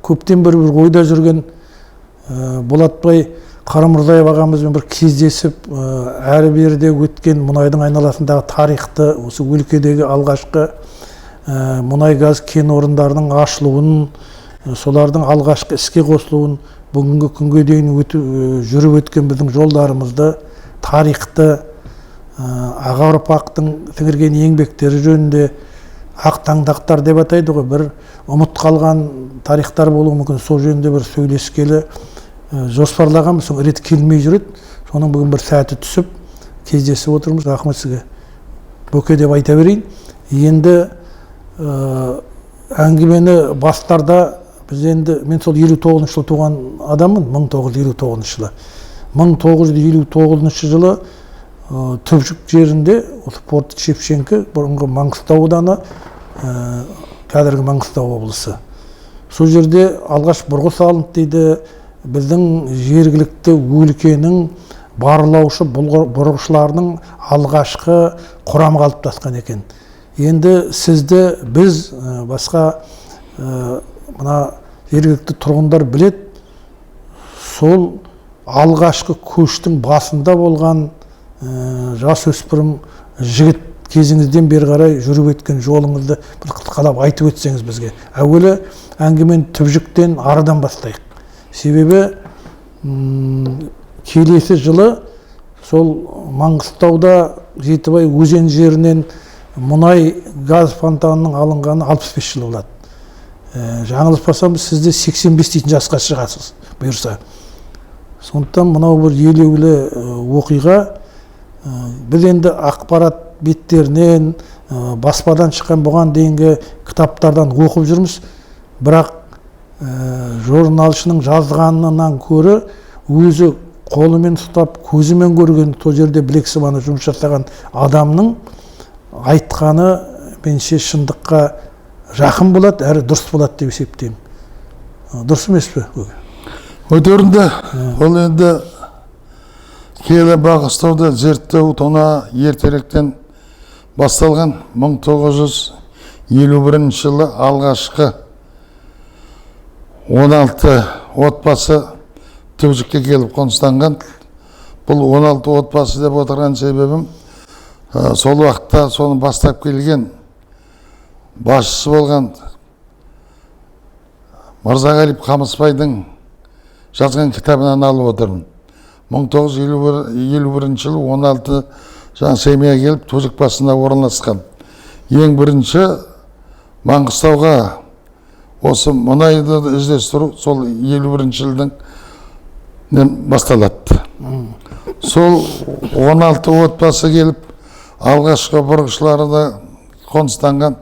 Көптен бері бір ойда жүрген Болатбай Қарамырзаев ағамызбен бір кездесіп, әрі беріде өткен мұнайдың айналасындағы тарихты, осы өлкедегі алғашқы мұнай газ кен орындарының ашылуын, солардың алғашқы іске қосылуын, бүгінгі күнге дейін жүріп өткен біздің жолдарымызды, тарихты, аға ұрпақтың сіңірген еңбектері жөнінде ақ таңдақтар деп атайды ғой, бір ұмыт қалған тарихтар болуы мүмкін, сол жөнінде бір сөйлескелі жоспарлағанбыз, соң рет келмей жүреді. Соның бүгін бір сәті түсіп кездесіп отырмыз. Рахмет сізге, Бөке деп айта берейін. Енді әңгімені бастарда біз енді, мен сол 59-шы жылы туған адаммын, 1959 жылы. 1959 жылы Түпжік жерінде, осы Порт Шевченко, бұрынғы Маңғыстау ауданы, қазіргі Маңғыстау облысы. Сол жерде алғаш бұрғы салынды дейді. Біздің жергілікті өлкенің барлаушы бұрғышыларының алғашқы құрамы қалыптасқан екен. Енді сізді біз, басқа мына жергілікті тұрғындар білет, сол алғашқы көштің басында болған жасөспірім жігіт кезіңізден бері қарай жүріп өткен жолыңызды бір қысқалап айтып өтсеңіз бізге. Әуелі әңгімені Түпжіктен, арыдан бастайық. Себебі келесі жылы сол Маңғыстауда Жетібай өзен жерінен мұнай газ фонтанының алынғаны 65 жыл болады. Жаңылыспасам, сіз де 85 дейтін жасқа шығасыз бұйырса. Сондықтан мынау бір елеулі оқиға. Біз енді ақпарат беттерінен, баспадан шыққан бұған дейінгі кітаптардан оқып жүрміз. Бірақ журналшының жазғанынан көрі өзі қолымен ұстап, көзімен көрген, сол жерде білек сыбана жұмыс жасаған адамның айтқаны меніңше шындыққа жақын болады, әрі дұрыс болады деп есептеймін. Дұрыс емес пе? Өте орынды. Ол енді киелі Маңғыстауды зерттеу тона ертеректен басталған. 1951 жылы алғашқы 16 отбасы Түпжікке келіп қоныстанған. Бұл 16 отбасы деп отырған себебім, сол уақытта соны бастап келген басшысы болған Мырзағалиев Қамысбайдың жазған кітабынан алып отырмын. 1951 жылы 16 жаңа семья келіп Түпжік басында орналасқан. Ең бірінші Маңғыстауға осы мұнайды іздестіру сол 51 жылдың басталады. Сол 16 отбасы келіп алғашқы бұрғышылары да қоныстанған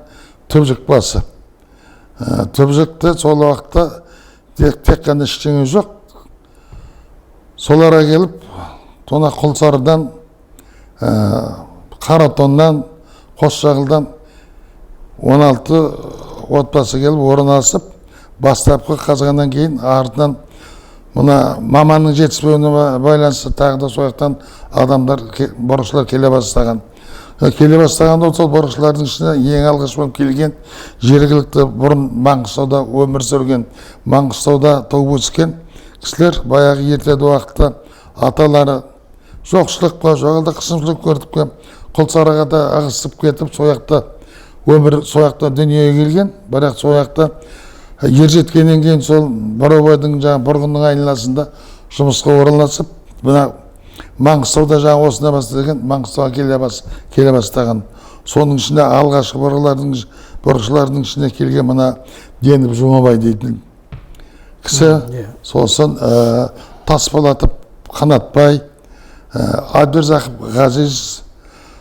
Түпжік басы. Түпжікте сол уақытта тек қана ештеңе жоқ. Соларға келіп тона Құлсарыдан, Қаратоннан, Қосшағылдан 16 отбасы келіп орналасып, бастапқы қазғаннан кейін артынан мына маманның жетіспеуіне байланысты тағы да сол жақтан адамдар, бұрғышылар келе бастаған. Келе бастағанда сол бұрғышылардың ішіне ең алғаш болып келген жергілікті бұрын Маңғыстауда өмір сүрген, Маңғыстауда туып өскен кісілер баяғы ерте уақытта аталары жоқшылық па, жоқ әлде қысымшылық көрдік пе, Құлсарыға да ығысып кетіп, сол жақта өмір, сол жақта дүниеге келген. Бірақ сол жақта ер жеткеннен кейін сол Бурабайдың жаңағы бұрғының айналасында жұмысқа орналасып, мына Маңғыстауда жаңа осында бастаған, Маңғыстауға келе бастаған. Соның ішінде алғашқы бұрғышылардың ішіне келген мына Деніп Жұмабай дейтін кісі, сосын Тасболатов Қанатбай, Әбдірзақов Ғазиз,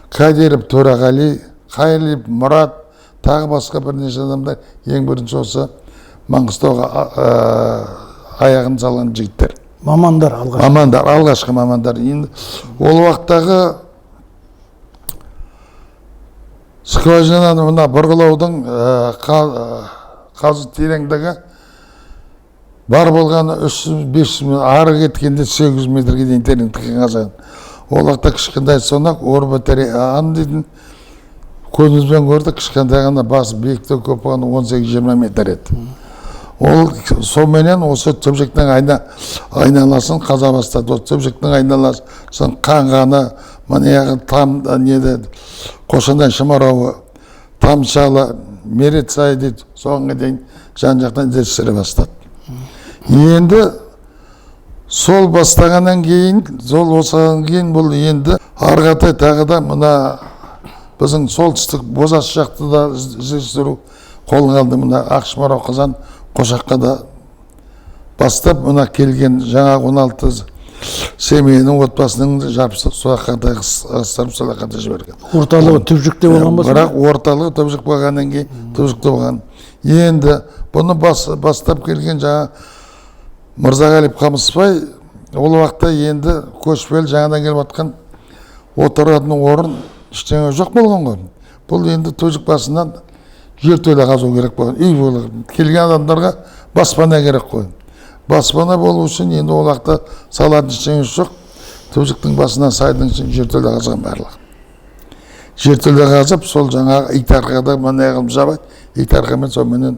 Кадиров Төреғали, Қайырлиев Мұрат, тағы басқа бірнеше адамдар ең бірінші осы Маңғыстауға аяғын салған жігіттер. Мамандар алғашқы. Мамандар, алғашқы мамандар. Енді ол уақыттағы скважинаны мына бұрғылаудың қазу тереңдігі бар болғаны 300-500 метр, ары кеткенде 800 метрге дейін тереңдікке қазған. Ол уақытта кішкентай сонақ орбитериан дейтін көзімізбен көрдік, кішкентай ғана басы биіктігі көп болғаны 18-20 метр еді. Ол сонменен осы Түбжіктің айналасын қаза бастады. Осы Түбжіктің айналасын Қанғаны, мына там неде Қошанай Шымарауы, Тамшалы, Меретсай дейді, соңға дейін жан-жақтан іздестіре бастады. Енді сол бастағаннан кейін, сол осыған кейін бұл енді ары қаратай тағы да мына біздің солтүстік Бозас жақты да іздестіру қолға алды. Мына Ақшымарау, Қызан, Қошаққа да бастап, мына келген жаңағы 16 семейінің отбасының жартысы сол жаққа да ығыстырып, сол жаққа да жіберген. Орталығы Түбжікте болған ба? Бірақ орталығы Түбжік болғаннан кейін Түбжікте болған. Енді бұны бастап келген жаңа Мырзағалиев Қамысбай, ол уақытта енді көшпелі жаңадан келіп жатқан, отыратын орын ештеңе жоқ болған ғой. Бұл енді Түбжік басынан жертөле қазу керек болған, үй болған. Келген адамдарға баспана керек қой. Баспана болу үшін енді ол уақытта салатын ештеңесі жоқ. Түбжіктің басынан сайдың ішін жертөле қазған барлығы. Жертөле қазып, сол жаңағы итарқада мына қылып жабады, итарқамен сонымен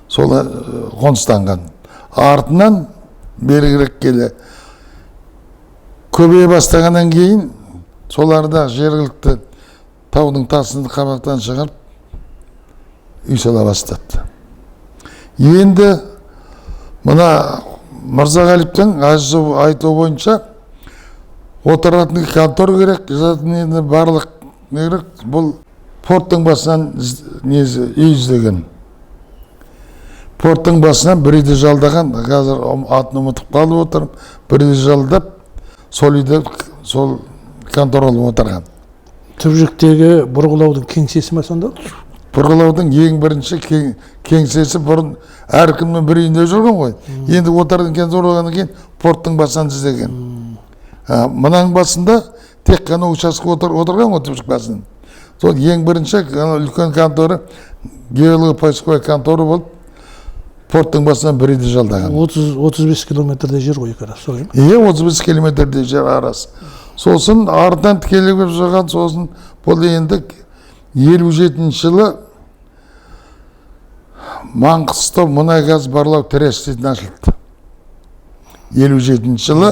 сол қоныстанған. Артынан берірек келе көбейе бастағаннан кейін соларда жергілікті таудың тасын қабақтан шығарып үй сала бастады. Енді мына Мырзағалиевтің айтуы бойынша отыратын контор керек, жазатын енді барлық не керек, бұл порттың басынан үй іздеген. Порттың басынан бір үйді жалдаған, қазір атын ұмытып қалып отырмын, бір үйді жалдап, сол үйде сол контор алып отырған. Түбжіктегі бұрғылаудың кеңсесі ме сонда? Бұрғылаудың ең бірінші кеңсесі бұрын әркімнің бір үйінде жүрген ғой. Енді отыратын контор болғаннан кейін порттың басынан іздеген. Мынаның басында тек қана участке отырған ғой Түбжік басынан. Сол ең бірінші үлкен конторы, геолого-поисковая контора болып, порттың басынан бір үйді жалдаған. 35 километрде жер ғой екі арасы, солай ма? Иә, 35 километрде жер арасы. Сосын артынан тікелей келіп жүрген, сосын бұл енді 57 жылы Маңғыстау мұнай газ барлау тресті дейтін ашылды. 57 жылы,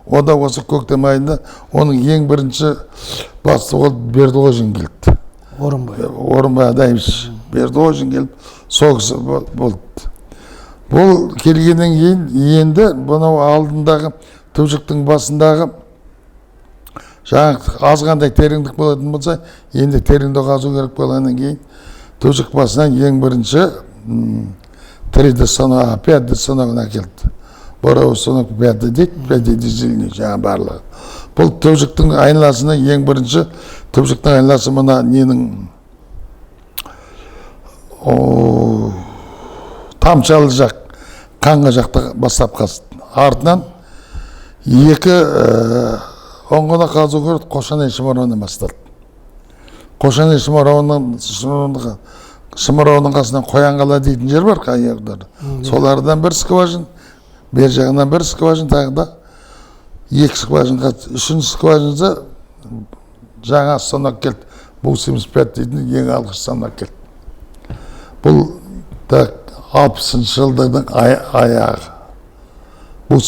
ода осы көктем айында оның ең бірінші бастығы болып Бердіқожин келді. Орынбай. Орынбай Адаевич Бердіқожин келіп, сол кісі болды. Бұл келгеннен кейін енді бұнау алдындағы Түбжіктің басындағы жаңағы азғандай тереңдік болатын болса, енді тереңдік қазу керек болғаннан кейін Түбжік басынан ең бірінші 3D станок, 5D станогын әкелді. Буровой станок 5D дейді, 5D дизельный жаңа барлығы. Бұл Түбжіктің айналасына ең бірінші Түбжіктің айналасы мына ненің Тамшалы жақ, Қанға жақта бастап қазды. Артынан екі оңғына қазу керек Қошанай Шымарауынан басталды. Қошанай Шымарауының қасынан Қоянқала дейтін жер бар, қай-аяқтар. Солардан бір скважин, бер жағынан бір скважин, тағы да екі скважин қазды. Үшінші скважинда жаңа станок келді. Бұл 75 дейтін ең алғаш станок келді. Бұл так 60 жылдардың аяғы. Бұл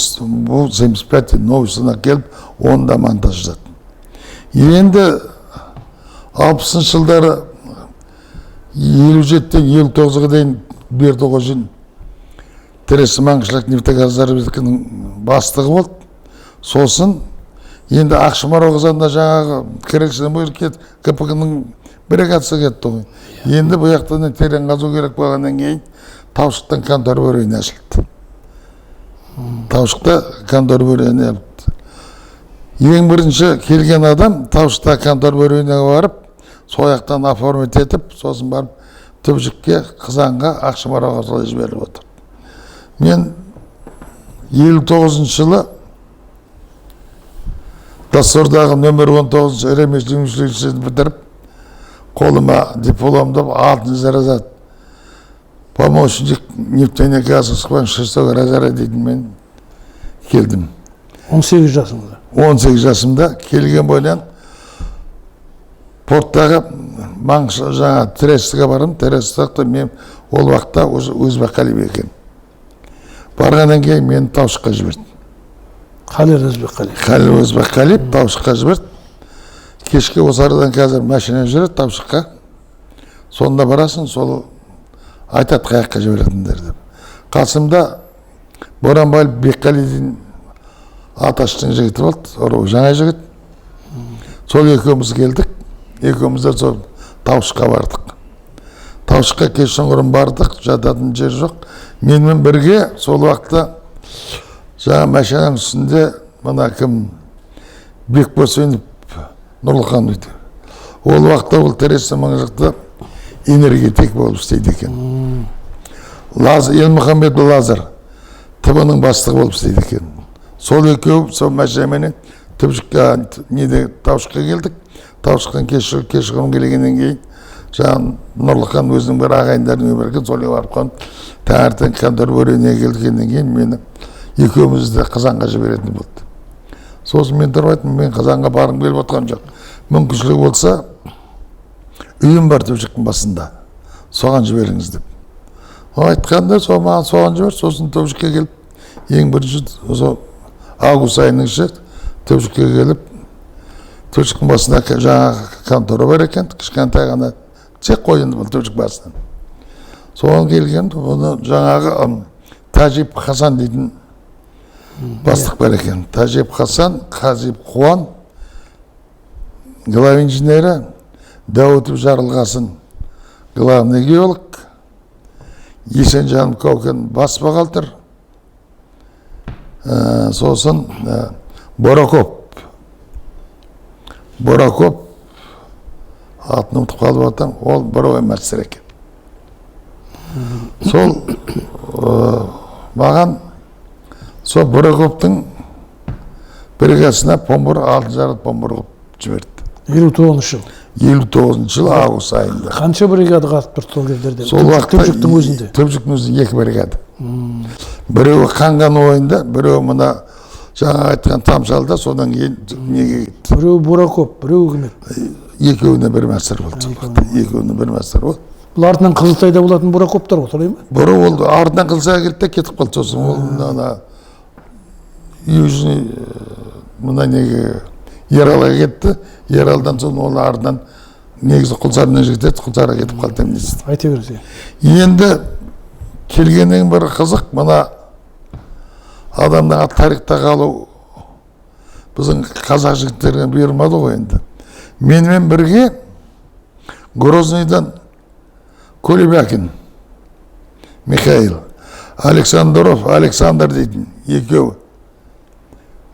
75 новый станок келіп, оны да монтаждады. Енді 60 жылдары 57-тен 59-ға дейін Бердіқожин Тресі Маңғышлақ нефтегазоразведканың бастығы болды. Сосын енді Ақшымарау қазанында жаңағы коррекция бойынша КПК-ның бригадасы кетті ғой. Енді бұл жақтан терең қазу керек болғаннан кейін Таушықтан контор бөрені ашылды. Таушықта контор бөрені ашылды. Ең бірінші келген адам Таушықта контор бөреніне барып, сол жақтан оформить етіп, сосын барып Түбжікке, Қызанға, Ақшымарауға солай жіберіліп отыр. Мен 59 жылы Доссордағы нөмір 19 ремесленный училищесін бітіріп, қолыма дипломды 6 разряд помощник нефтяной газовый 6 разряд дейтін мен келдім. 18 жасымда. 18 жасымда келген бойынан порттағы жаңа Трестіге бардым. Трестіде мен ол уақытта уже Өзбекқалиев екен. Барғаннан кейін мені Таушыққа жіберді. Халил Өзбекқалиев. Халил Өзбекқалиев Таушыққа жіберді. Кешке осы арадан қазір машина жүреді Таушыққа. Сонда барасың, сол айтады қай жаққа жіберетіндер деп. Қасымда Боранбаев Бекқали деген аташтың жігіті болды, ол жаңа жігіт. Сол екеуміз келдік, екеуміз де сол Таушыққа бардық. Таушыққа кешқұрым бардық, жататын жер жоқ. Менімен бірге сол уақытта жаңа машинаның үстінде мына кім Бекбосынов Нұрлыхан дейді. Ол уақытта ол Тереза Маңғышлақта энергетик болып істейді екен. Елмұхамбет Лазар ТБ-ның бастығы болып істейді екен. Сол екеуі сол машинаменен Түпшікке, неде Таушыққа келдік. Таушықтан кешқұрым келгеннен кейін жаңа Нұрлыхан өзінің бір ағайындарының үйі бар екен, сол үйге барып қонып, таңертең контор бөреніне келгеннен кейін мені екеумізді Қазанға жіберетін болды. Сосын мен тұрып айттым, мен Қазанға барғым келіп отқан жоқ. Мүмкіншілігі болса, үйім бар Түпшіктің басында, соған жіберіңіз деп. Ол айтқанда сол маған соған жібер, сосын Түпшікке келіп, ең бірінші сол август айының іші Түпшікке келіп, Түпшіктің басында жаңа контора бар екен, кішкентай ғана цех қой енді бұл Түпшік басынан. Соған келген, оны жаңағы Тәжип Хасан дейтін бастық бар екен. Тәжип Хасан, Қазип Қуан, главный инженері, Дәуітов Жарылғасын, главный геолог, Есенжанов Каукен бас бухгалтер, сосын Боракоп. Боракоп, атын ұмытып қалып жатырмын, ол буровой мастер екен. Сол маған сол Боракоптың бригадасына помбур, 6 жарым помбур қылып жіберді. 59 жыл. 59 жыл август айында. Қанша бригада қатып тұрды сол кездерде? Сол уақытта Түпшіктің өзінде. Түпшіктің өзінде 2 бригада. Біреуі Қанған ойында, біреуі мына жаңа айтқан Тамшалда, содан кейін неге кетті? Біреуі Буракоп, біреуі кім еді? Екеуіне бір мастер болды сол уақытта. Екеуіне бір мастер болды. Бұл артынан Қызылсайда болатын Буракоптар ғой, солай ма? Бұрын ол артынан Қызылсайға келді де кетіп қалды. Сосын ол ана Южный мына неге Ералға кетті. Ералдан соң ол артынан негізі Құлсарының жігіті еді, Құлсарға кетіп қалды емес. Айта беріңіз. Енді келгеннен бір қызық, мына адамның аты тарихта қалу біздің қазақ жігіттеріне бұйырмады ғой енді. Менімен бірге Грозныйдан Кулебякин Михаил, Александров Александр дейтін екеуі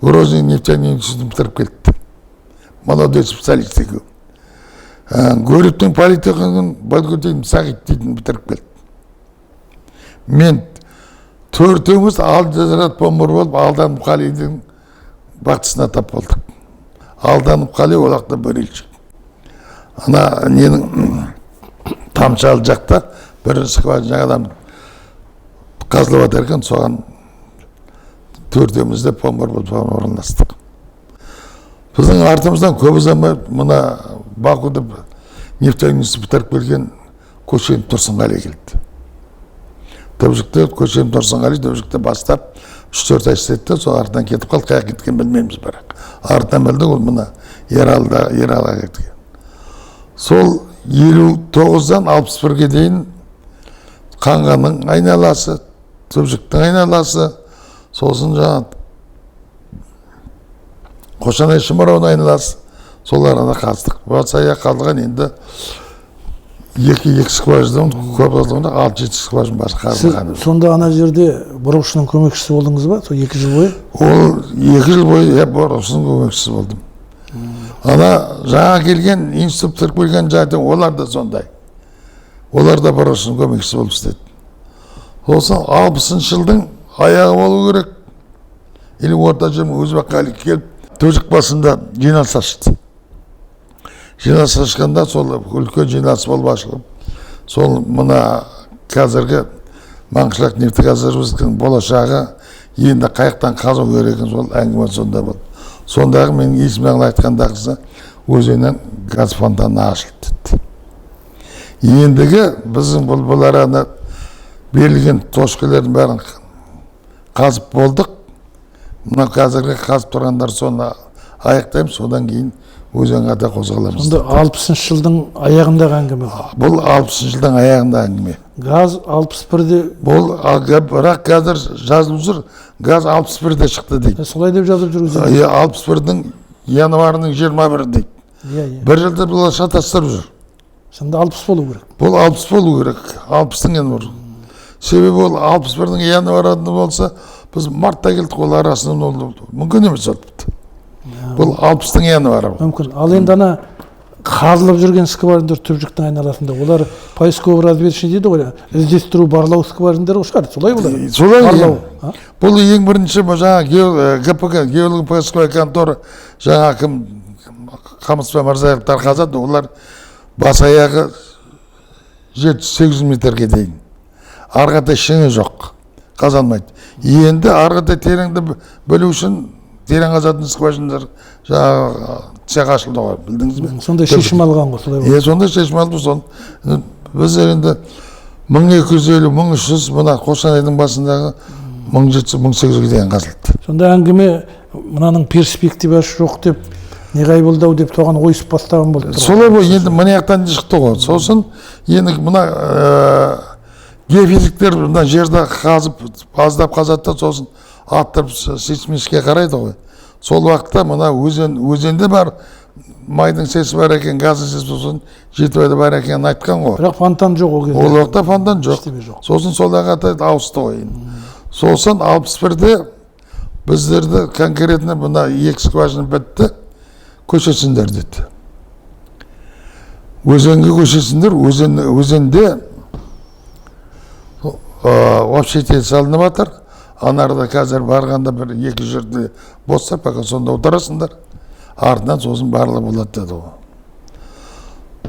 Грозный нефтяной институтын бітіріп кетті. Молодой специалист екеуі. Гурьевтің политехникын Балгутин Сағит дейтін бітіріп келді. Мен төртеуміз алты разряд помбур болып Алданов Қалидің бақтысына тап болдық. Алданов Қали ол жақта бурильщик. Ана ненің Тамшалы жақта бірінші скважина жаңадан қазылып жатыр екен, соған төртеуміз де помбур болып соған орналастық. Біздің артымыздан көп ұзамай мына Бакуды нефтяной институт бітіріп келген Көшенов Тұрсынғали келді. Түпшікте Көшенов Тұрсынғали Түпшікте бастап 3-4 ай істеді де, сол артынан кетіп қалды, қаяққа кеткенін білмейміз бірақ. Артынан білдік, ол мына Ералға кеткен. Сол 59-дан 61-ге дейін Қанғаның айналасы, Түпшіктің айналасы, сосын жаңа Қошанай Шымыраудың айналасы, сол арада қаздық. Бас аяқ қазылған енді екі скважинадан көп қазылғанда 6-7 скважина бар қазылған. Сіз сонда ана жерде бұрғышының көмекшісі болдыңыз ба? Сол 2 жыл бойы? Ол 2 жыл бойы бұрғышының көмекшісі болдым. Ана жаңа келген институт бітіріп келген жайты олар да сондай. Олар да бұрғышының көмекшісі болып істеді. Сосын 60 жылдың аяғы болу керек. Или орта жыл Өзбекқали келіп Төжік басында жиналыс ашты. Жиналыс ашқанда сол үлкен жиналыс болып ашылып, сол мына қазіргі Маңғышлақ нефтегазтың болашағы енді қаяқтан қазу керек екен, сол әңгіме сонда болды. Сондағы менің есімнен айтқандағысы өзеннен газ фонтаны ашылды деді. Ендігі біздің бұл араны берілген точкалардың бәрін Қазып болдық. Мына қазіргі қазып тұрғандар, соны аяқтаймыз, содан кейін өзен қайта қозғаламыз. Сонда 60-жылдың аяғындағы әңгіме бұл. Бұл 60-жылдың аяғында әңгіме. Газ 61-де. Бұл бірақ қазір жазылып жүр, газ 61-де шықты дейді. Солай деп жазып жүр өзі. Иә, 61-дің январының 21-і дейді. иә иә Бір жылда бұлар шатастырып жүр. Сонда 60 болу керек. Бұл 60 болу керек, 60-тың январы. Себебі ол 61-дің январында болса, біз мартта келдік, ол арасынан ол мүмкін емес ол тіпті. Бұл 60-тың январы. Мүмкін. Ал енді ана қазылып жүрген скважиналар түбжіктің айналасында, олар поисковый разведочный дейді ғой, іздестіру барлау скважиналары шығар, солай олар? Солай. Барлау. Иә. Бұл ең бірінші бұл жаңа ГПК, геолого поисковая контора, жаңа кім, Қамысбай Мырзаевтар қазады, олар бас аяғы 700-800 метрге дейін. Ары қаратай ештеңе жоқ, қазалмайды. Енді ары қаратай тереңді білу үшін терең қазатын скважиналар, жаңағы цех ашылды ғой, білдіңіз бе? Сондай шешім алған ғой, солай. Иә, сондай шешім алды. Соны біз енді 1250, 1300, мына Қостанайдың басындағы 1700, 1800-ге дейін қазылды. Сонда әңгіме мынаның перспективасы жоқ деп, неғай болды ау деп, соған ойысып бастаған болып тұр ғой. Солай ғой, енді мына жақтан шықты ғой. Сосын енді мына геофизиктер мына жерді қазып, аздап қазады да, сосын аттырып сейсмический қарайды ғой. Сол уақытта мына өзенде бар майдың сесі бар екен, газдың сесі, сосын Жетібайда бар екенін айтқан ғой. Бірақ фонтан жоқ ол кезде. Ол уақытта фонтан жоқ. Ештеме жоқ. Сосын соларға ауысты ғой енді. Сосын 61-де біздерді конкретно мына екі скважина бітті, көшесіңдер деді. Өзенге көшесіңдер, өзенде общежитие салынып жатыр. Анарда қазір барғанда бір екі жерде бос, пока сонда отырасыңдар. Артынан сосын барлығы болады деді ғой.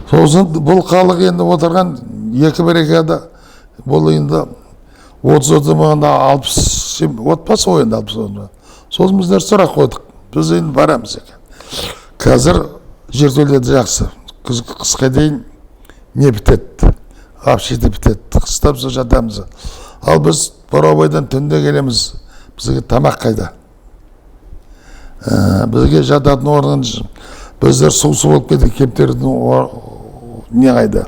Сосын бұл халық енді отырған екі бригада, бұл енді 30 болғанда 60 отбасы ғой енді, 60 отбасы. Сосын біздер сұрақ қойдық. Біз енді барамыз екен. Қазір жертөледе жақсы. Қысқа дейін не бітеді? Общежитие бітеді. Қыста біз жатамыз. Ал біз Боробайдан түнде келеміз. Бізге тамақ қайда? Бізге жататын орын, біздер су болып кетті, кептердің не қайда?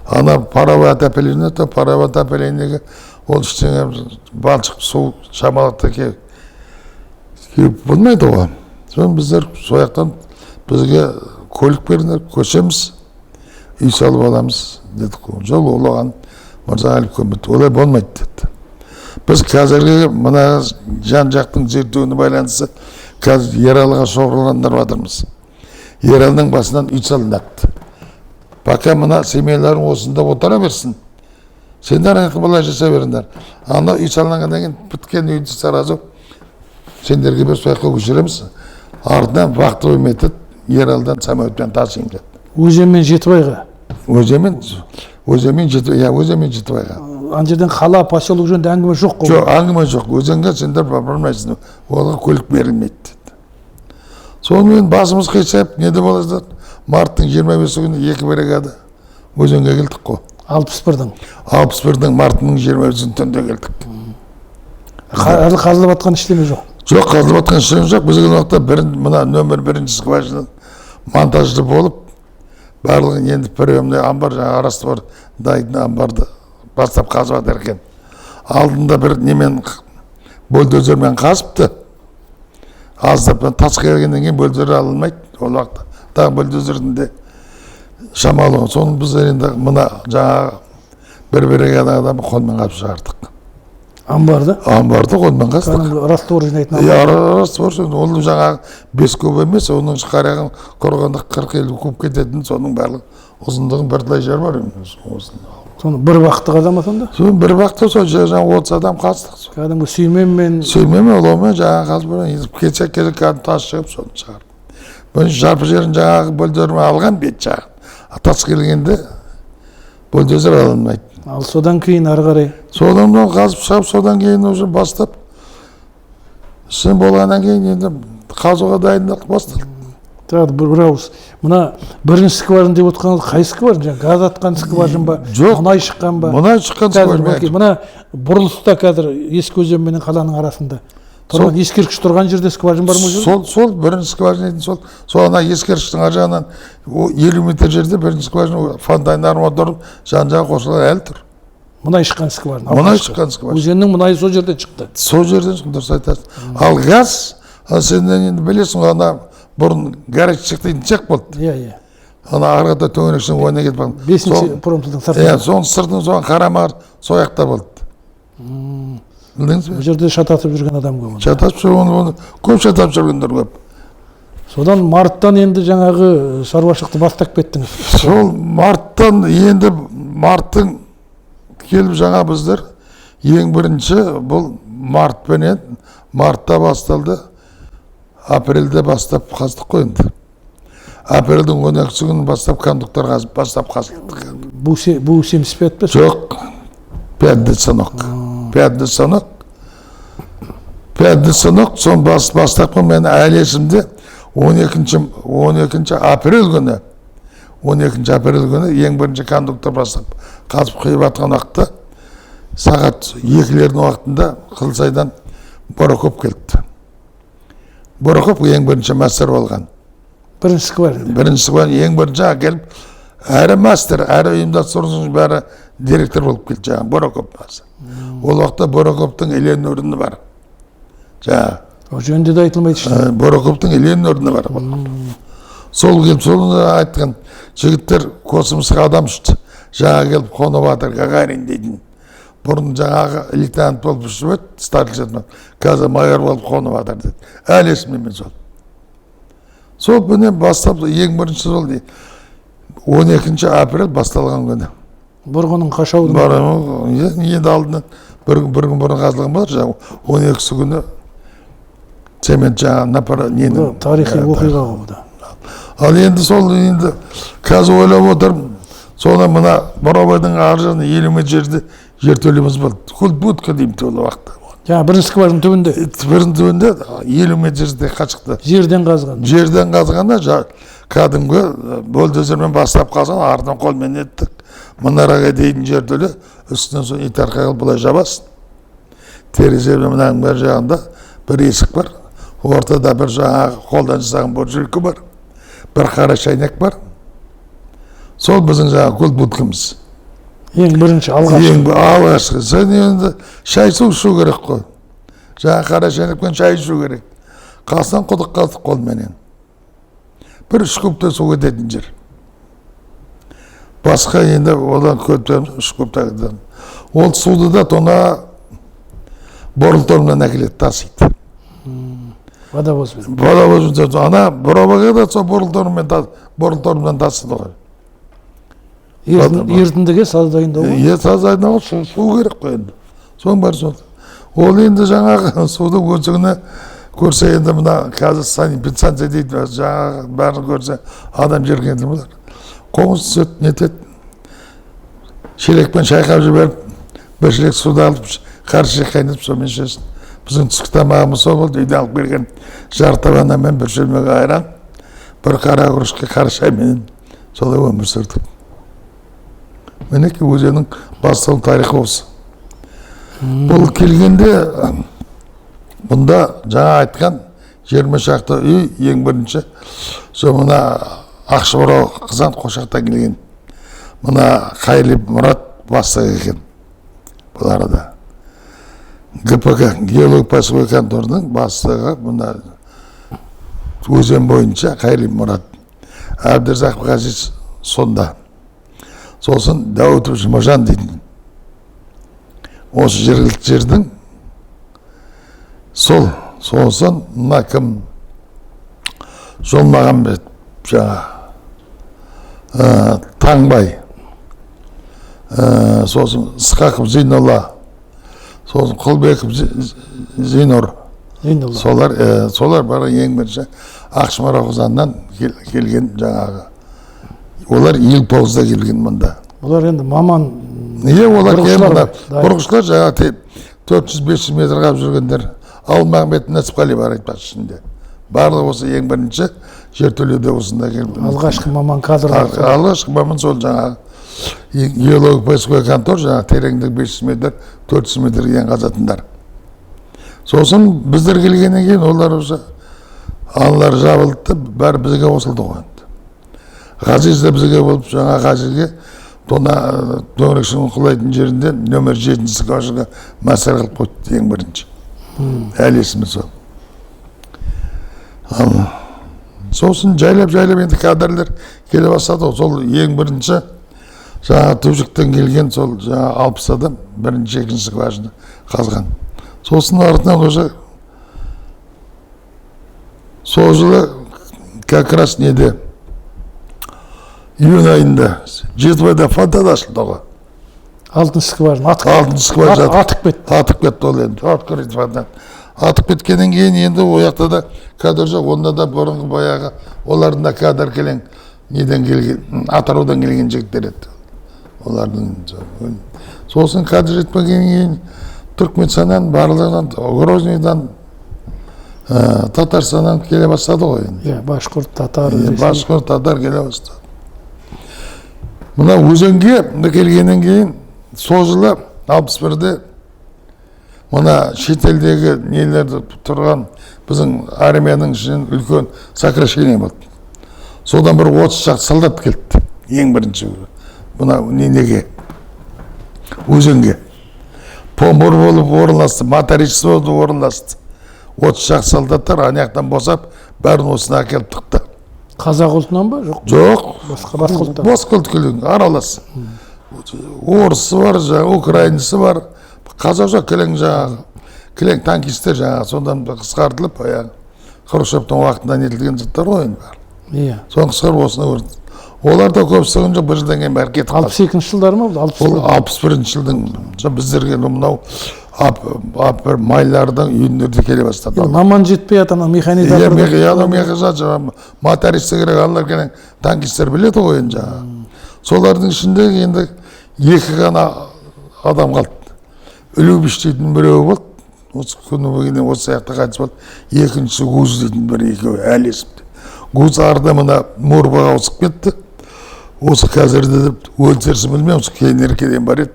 Ана паровой отопление, то паровой отоплениеге ол ештеңе, балшық су шамалықты келіп болмайды ғой. Соны біздер сол жақтан бізге көлік беріңдер, көшеміз, үй салып аламыз дедік қой. Жоқ, ол оған Мырзағалиев көнбеді. Олай болмайды деді. Біз қазіргі мына жан жақтың зерттеуіне байланысты қазір Ералыға шоғырландырып жатырмыз. Ералының басынан үй салынады. Пока мына семьяларың осында отыра берсін. Сендер аяққа былай жасай беріңдер. Ана үй салынғаннан кейін біткен үйді сразу сендерге бір сол жаққа көшіреміз. Артынан вахтовый метод Ералдан самолетпен тасимын деді. Өзен мен Жетібайға. Өзенмен Жеті, иә, өзенмен Жетібайға. Ана жерден қала, поселок жөнінде әңгіме жоқ қой. Жоқ, әңгіме жоқ. Өзенге сендер бармайсыңдар. Оларға көлік берілмейді деді. Сонымен басымыз қисайып, не де болады, марттың 25 күні екі бригада өзенге келдік қой. 61-дің. 61-дің мартының 25-ін түнде келдік. Әлі қазылып жатқан ештеме жоқ. Жоқ, қазылып жатқан ештеңе жоқ. Біз келген уақытта бір, мына нөмір бірінші скважина монтажды болып, барлығын енді приемный амбар, жаңағы раствор дайын амбарды бастап қазып жатыр екен. Алдында бір немен, бульдозермен қазыпты. Аздап тас келгеннен кейін бульдозер алынмайды ол уақытта. Тағы бульдозердің де шамалы. Соны біз енді мына жаңағы бір бригада адам қолмен қазып шығардық. Амбарды. Амбарды қолмен қаздық. Кәдімгі раствор жинайтын Иә, амбар. Раствор, ол жаңағы 5 куб емес, оның қарағын құрғанда 40-50 куб кететін, соның барлығы ұзындығын бірталай жер бар енді осында. Соны бір уақытты қаза ма сонда? Соны бір уақытта сол жаңағы 30 адам қаздық. Сол. Кәдімгі сүйменмен. Сүйменмен, оламен жаңағы қазып, енді кесек кесек кәдімгі тас шығып, соны шығарып. Бұның жарпы жерін жаңағы бульдозермен алған бет жағын. А тас келгенде бульдозер алынмайды. Ал содан кейін ары қарай? Содан соң қазып шығып, содан кейін уже бастап, ісін болғаннан кейін енді қазуға дайындық басталды. Тағы бір ауыз. Мына бірінші скважина деп отқаныңыз қай скважина? Жаңа газ атқан скважина ба? Жоқ. Мұнай шыққан ба? Мұнай шыққан Қазір скважина. мінекей, мына бұрылыста қазір ескі өзен менен қаланың арасында тұрған ескерткіш тұрған жерде скважина бар ма ол жерде? Сол бірінші скважина дейтін сол ана ескерткіштің ар жағынан 50 метр жерде бірінші скважина, фонтандар отырып, жан жағы қосылған әлі тұр. Мұнай шыққан скважина. Мұнай Алғашқы. шыққан скважина. Өзеннің мұнайы сол жерден шықты. Сол жерден шықты, дұрыс айтасың. Ал газ, сен енді білесің ғой, ана бұрын горячий цех дейтін цех болды. Иә, иә. Ана ары қарата төңірекшінің ойына кетіп қалған. Бесінші промтылдың сыртында. Иә, соның сыртының, соның қарама сол жақта болды. Білдіңіз бе? Бұл жерде шатасып жүрген адам көп. Шатасып жүрген, оны көп шатасып жүргендер көп. Содан марттан енді жаңағы шаруашылықты бастап кеттіңіз. Сол марттан енді, марттың келіп жаңа біздер ең бірінші бұл мартпенен, мартта басталды, апрельде бастап қаздық қой енді. Апрельдің 12 күні бастап кондуктор қазып, бастап қаздық. Бу 75 пе? Жоқ, пятый станок. Пятый станок. Пятый станок, сон бастапқы мен әлі есімде 12 апрель күні, 12 апрель күні ең бірінші кондуктор бастап қазып құйып жатқан уақытта сағат 2-лердің уақытында Қызылсайдан Борокоп келді. Борокоп ең бірінші мастер болған. Бірінші скважина. Бірінші скважина ең бірінші әкеліп, әрі мастер, әрі ұйымдастырушының бәрі директор болып келді жаңағы Борокоп мастер. Ол уақытта Борокоптың Ленин ордені бар. Жаңағы. Ол жөнінде де айтылмайды ештеңе. Борокоптың Ленин ордені бар. Сол келіп, соны айтқан жігіттер космосқа адам ұшты. Жаңа келіп қонып жатыр Гагарин дейтін. Бұрын жаңағы лейтенант болып ұшып еді, старший лейтенант. Қазір майор болып қонып жатыр деді. Әлі есімде мен сол. Сол күннен бастап ең бірінші сол 12 апрель басталған күні. Бұрғының қашаудың. Бар, енді алдынан бір күн бұрын қазылған болар, жаңағы 12-сі күні цемент жаңағы нені. Тарихи оқиға ғой бұл да. Ал енді сол енді қазір ойлап отырмын, соны мына Бурабайдың ар жағында 50 метр жерде жертөлеміз болды. Будка деймін ол уақытта. Жаңа бірінші скважина түбінде. Бірінші түбінде 50 метр жерде қашықты. Жерден қазған. Жерден қазғанда кәдімгі бульдозермен бастап қазған, артынан қолмен еттік. Мұнараға дейін жертөле, үстінен соң итарқа қылып былай жабасың. Терезе мынаның бір жағында бір есік бар. Ортада бір жаңағы қолдан жасаған буржуйка бар. Бір қара шайнек бар. Сол біздің жаңағы көл будкамыз. Ең бірінші, алғашқы. Ең алғашқы. Сен енді шай су ішу керек қой. Жаңа қара шайнекпен шай ішу керек. Қасынан құдық қаздық қолменен. Бір 3 кубтай су кететін жер. Басқа енді одан көп 3 кубтай кететін. Ол суды да тона Борылтомнан әкеледі, тасиды. Водовозбен. Водовозбен. Ана Бурабайға да сол Борылтомнан тасыды ғой. Ерітіндіге саз дайындау ғой. Е, саз дайындау, су керек қой енді. Соның бәрі сол. Ол енді жаңағы судың өзігіне көрсе енді мына қазір санэпидстанция дейді, жаңағы бәрін көрсе адам жеркенетін болар. Қоңыз түседі, нетеді. Шелекпен шайқап жіберіп, бір шелек суды алып, қар шелек қайнатып сонымен ішесің. Біздің түскі тамағымыз сол болды, үйден алып келген жарты табаннан бір шөлмек айран, бір қара құрышқа қара шайменен солай өмір сүрдік. Мінекей өзеннің басталу тарихы осы. Бұл келгенде бұнда жаңа айтқан 20 шақты үй ең бірінші сол мына Ақшыбұрау Қызан Қошақтан келген. Мына Қайли Мұрат бастық екен бұл арада. ГПК, геолог поисковой конторының бастығы мына өзен бойынша Қайли Мұрат. Әбдірзақов Ғазиз сонда. Сосын Дәуітов Жұмажан дейтін. Осы жергілікті жердің сол, сосын мына кім Жолмағамбет жаңа Таңбай, сосын Ысқақов Зейнолла, сосын Құлбеков Зейнұр. Зейнолла. Солар бары ең бірінші Ақшымара Қызаннан келген жаңағы. Олар 59-да келген мұнда. Бұлар енді маман Неге олар келген бұрғышылар мұнда? ғой, Бұрғышылар жаңағы 400-500 метр қап жүргендер. Алмағамбет Нәсіпқали бар айтпақшы ішінде. Барлығы осы ең бірінші жертөледе осында келіп. Алғашқы маман кадрлар. Алғашқы маман сол жаңағы геолог поисковой контор, жаңағы тереңдік 500 метр, 400 метрге дейін қазатындар. Сосын біздер келгеннен кейін олар уже аналар жабылды да, бәрі бізге қосылды ғой енді. Ғазиз де бізге болып, жаңа Ғазизге тона дөңгелек құлайтын жерінде нөмір 7-ші скважинаға мастер қылып қойды ең бірінші. Әлі есімде сол. Ал сосын жайлап-жайлап енді кадрлер келе бастады ғой. Сол ең бірінші жаңа Түбжіктен келген сол жаңа 60 адам бірінші, екінші скважина қазған. Сосын артынан уже сол жылы как раз неде июнь айында Жетібайда фонтан ашылды ғой. Алтыншы скважина атып, Алтыншы скважина атып кетті. Атып кетті ол енді. Открытый фонтан. Атып кеткеннен кейін енді ол жақта да кадр жоқ, онда да бұрынғы баяғы олардың да кадр келген неден келген, Атыраудан келген жігіттер еді. Олардың сосын кадр жетпегеннен кейін Түркменстаннан, барлығынан, Грозныйдан, Татарстаннан келе бастады ғой енді. Иә, башқұрт, татар. Башқұрт, татар келе бастады. Мына өзенге келгеннен кейін сол жылы 61-де мына шетелдегі нелерді тұрған біздің армияның ішінен үлкен сокращение болды. Содан бір 30 шақты солдат келді ең бірінші мына неге, өзенге. Помбур болып орналасты, моторист болып орналасты. 30 шақты солдаттар ана жақтан босап, бәрін осына әкеліп тықты. Қазақ ұлтынан ба? Жоқ. Жоқ. Басқа ұлттан. Басқа ұлт келген, аралас. Орысы бар, жаңағы украинцы бар, қазақ жоқ, кілең жаңағы, кілең танкистер жаңағы, содан қысқартылып, баяғы Хрущевтің уақытында нетілген заттар ғой енді бәрі. Иә. Соны қысқарып осына көрді. Олар да көп сығын жоқ, бір жылдан кейін бәрі кетіп қалды. 62-ші жылдары ма бұл? Ол 61-ші жылдың, біздерге мынау ап бір майлардың үйіндері келе бастады. Маман жетпей ата механизатор. Иә, механизатор, мотористі керек, аналар келген танкистер біледі ғой енді жаңағы. Солардың ішінде енді екі ғана адам қалды. Үлюбіш дейтін біреуі болды, осы күні бүгін осы жақта қайтыс болды. Екіншісі Гуз дейтін бір екеуі әлі есімде. Гуз арда мына Мурбаға ауысып кетті. Осы қазірде деп өлтерсін білмеймін, осы кейініркеден бар еді.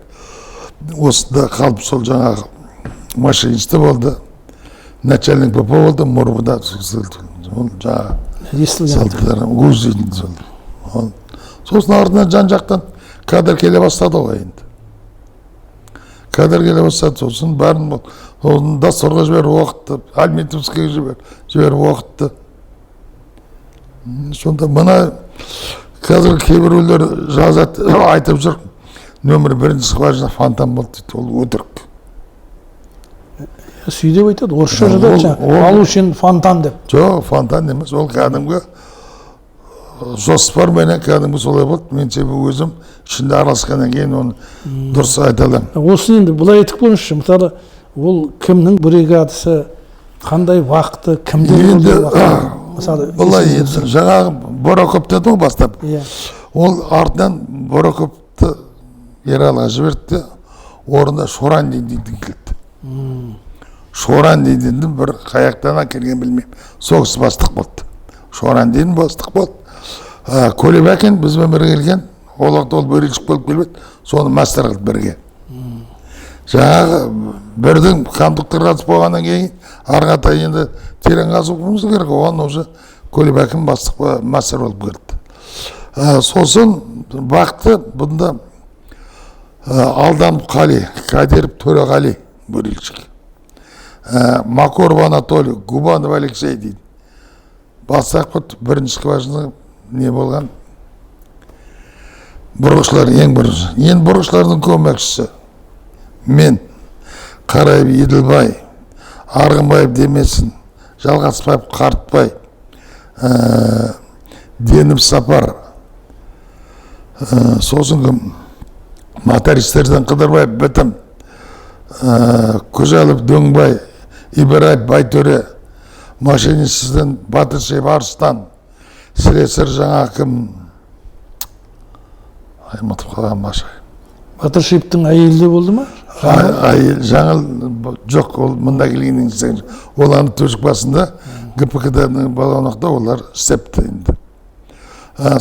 Осында қалып сол жаңағы машинисті болды, начальник ПП болды, Мурбада ол жаңағы естілген. Гуз дейтін сол. Сосын артынан жан-жақтан кадр келе бастады ғой енді. Кадр келе бастады, сосын бәрін Доссорға жіберіп оқытты, Альметьевскіге жіберіп оқытты. Сонда мына қазір кейбіреулер жазады, айтып жүр, нөмір бірінші скважина фонтан болды дейді, ол өтірік. Сөйтіп айтады, орысша жазады, Алушин фонтан деп. Жоқ, фонтан емес, ол кәдімгі жоспарменен кәдімгі солай болды. Мен себебі өзім ішінде араласқаннан кейін оны дұрыс айта аламын. Осыны енді былай айтып көріңізші, мысалы, ол кімнің бригадасы, қандай уақыты, кімдер енді мысалы, былай енді жаңағы Борокоп деді ғой бастап. Ол артынан Борокопты Ералыға жіберді, орнына Шоран дейтін келді. Шоран дейтін бір қаяқтан келген білмеймін. Сол кісі бастық болды. Шоран дейтін бастық болды. Көлебәкен бізбен бірге келген, ол уақытта ол бөрелшік болып келіп еді, соны мастер қылды бірге. Жаңағы бірдің кондуктор қатысып болғаннан кейін ары қаратай енді терең қазуымыз керек, оған уже Көлебәкен бастық мастер болып келді. Сосын бақты бұнда Алданов Қали, Кадиров Төреғали бөрелшік, Макоров Анатолий, Губанов Алексей дейді. Бастық бірінші скважина не болған бұрғышылар ең бірінші. Енді бұрғышылардың көмекшісі мен, Қараев Еділбай, Арғынбаев Демесін, Жалғасбаев Қартбай, Деніп Сапар, сосын кім, мотористерден Қыдырбаев Бітім, Көжалов Дөңбай, Ибраев Байтөре, машинистізден Батыршев Арыстан, слесарь жаңа кім, ұмытып қалған Маша. Батыршевтің әйелі де болды ма? Жаңыл жоқ, ол мында келгеннен кейін ол аны төсек басында ГПК-дан болған уақытта олар істепті енді.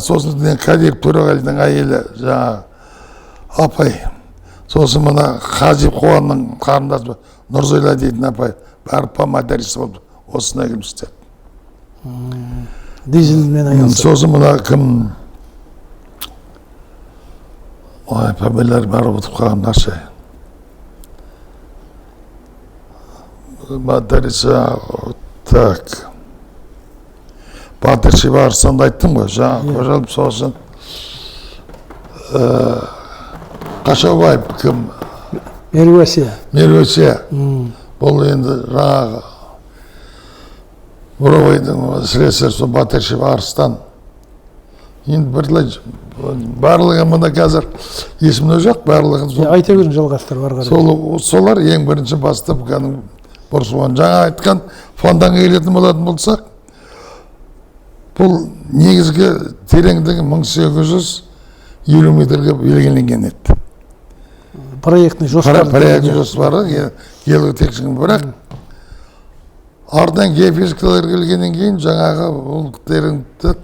Сосын Кадиев Төреғалидың әйелі жаңағы апай, сосын мына Қажиев Қуанның қарындасы Нұрзайла дейтін апай, бәрі помоторист болып осында келіп істеді. Дизельмен айналысады. Сосын мына кім, ой, фамилиялар бәрі ұмытып қалған нәрсе. Моторист, так. Батыршева Арыстанды айттым ғой, жаңа қожалып, сосын Қашаубаев кім? Меруәсия. Меруәсия. Бұл енді жаңағы Буровойдың слесарь, сол Батыршева Арыстан. Енді бірлай барлығы мына қазір есімде жоқ, барлығы сол. Айта беріңіз, жалғастырып ары қарай. Солар ең бірінші бастап кәдімгі бұрышуан. Жаңа айтқан фонтанға келетін болатын болсақ, бұл негізгі тереңдігі 1850 метрге белгіленген еді. Проектный жоспар. Проектный жоспары, геологтехникалық, бірақ артынан геофизикалар келгеннен кейін жаңағы бұл тереңдікті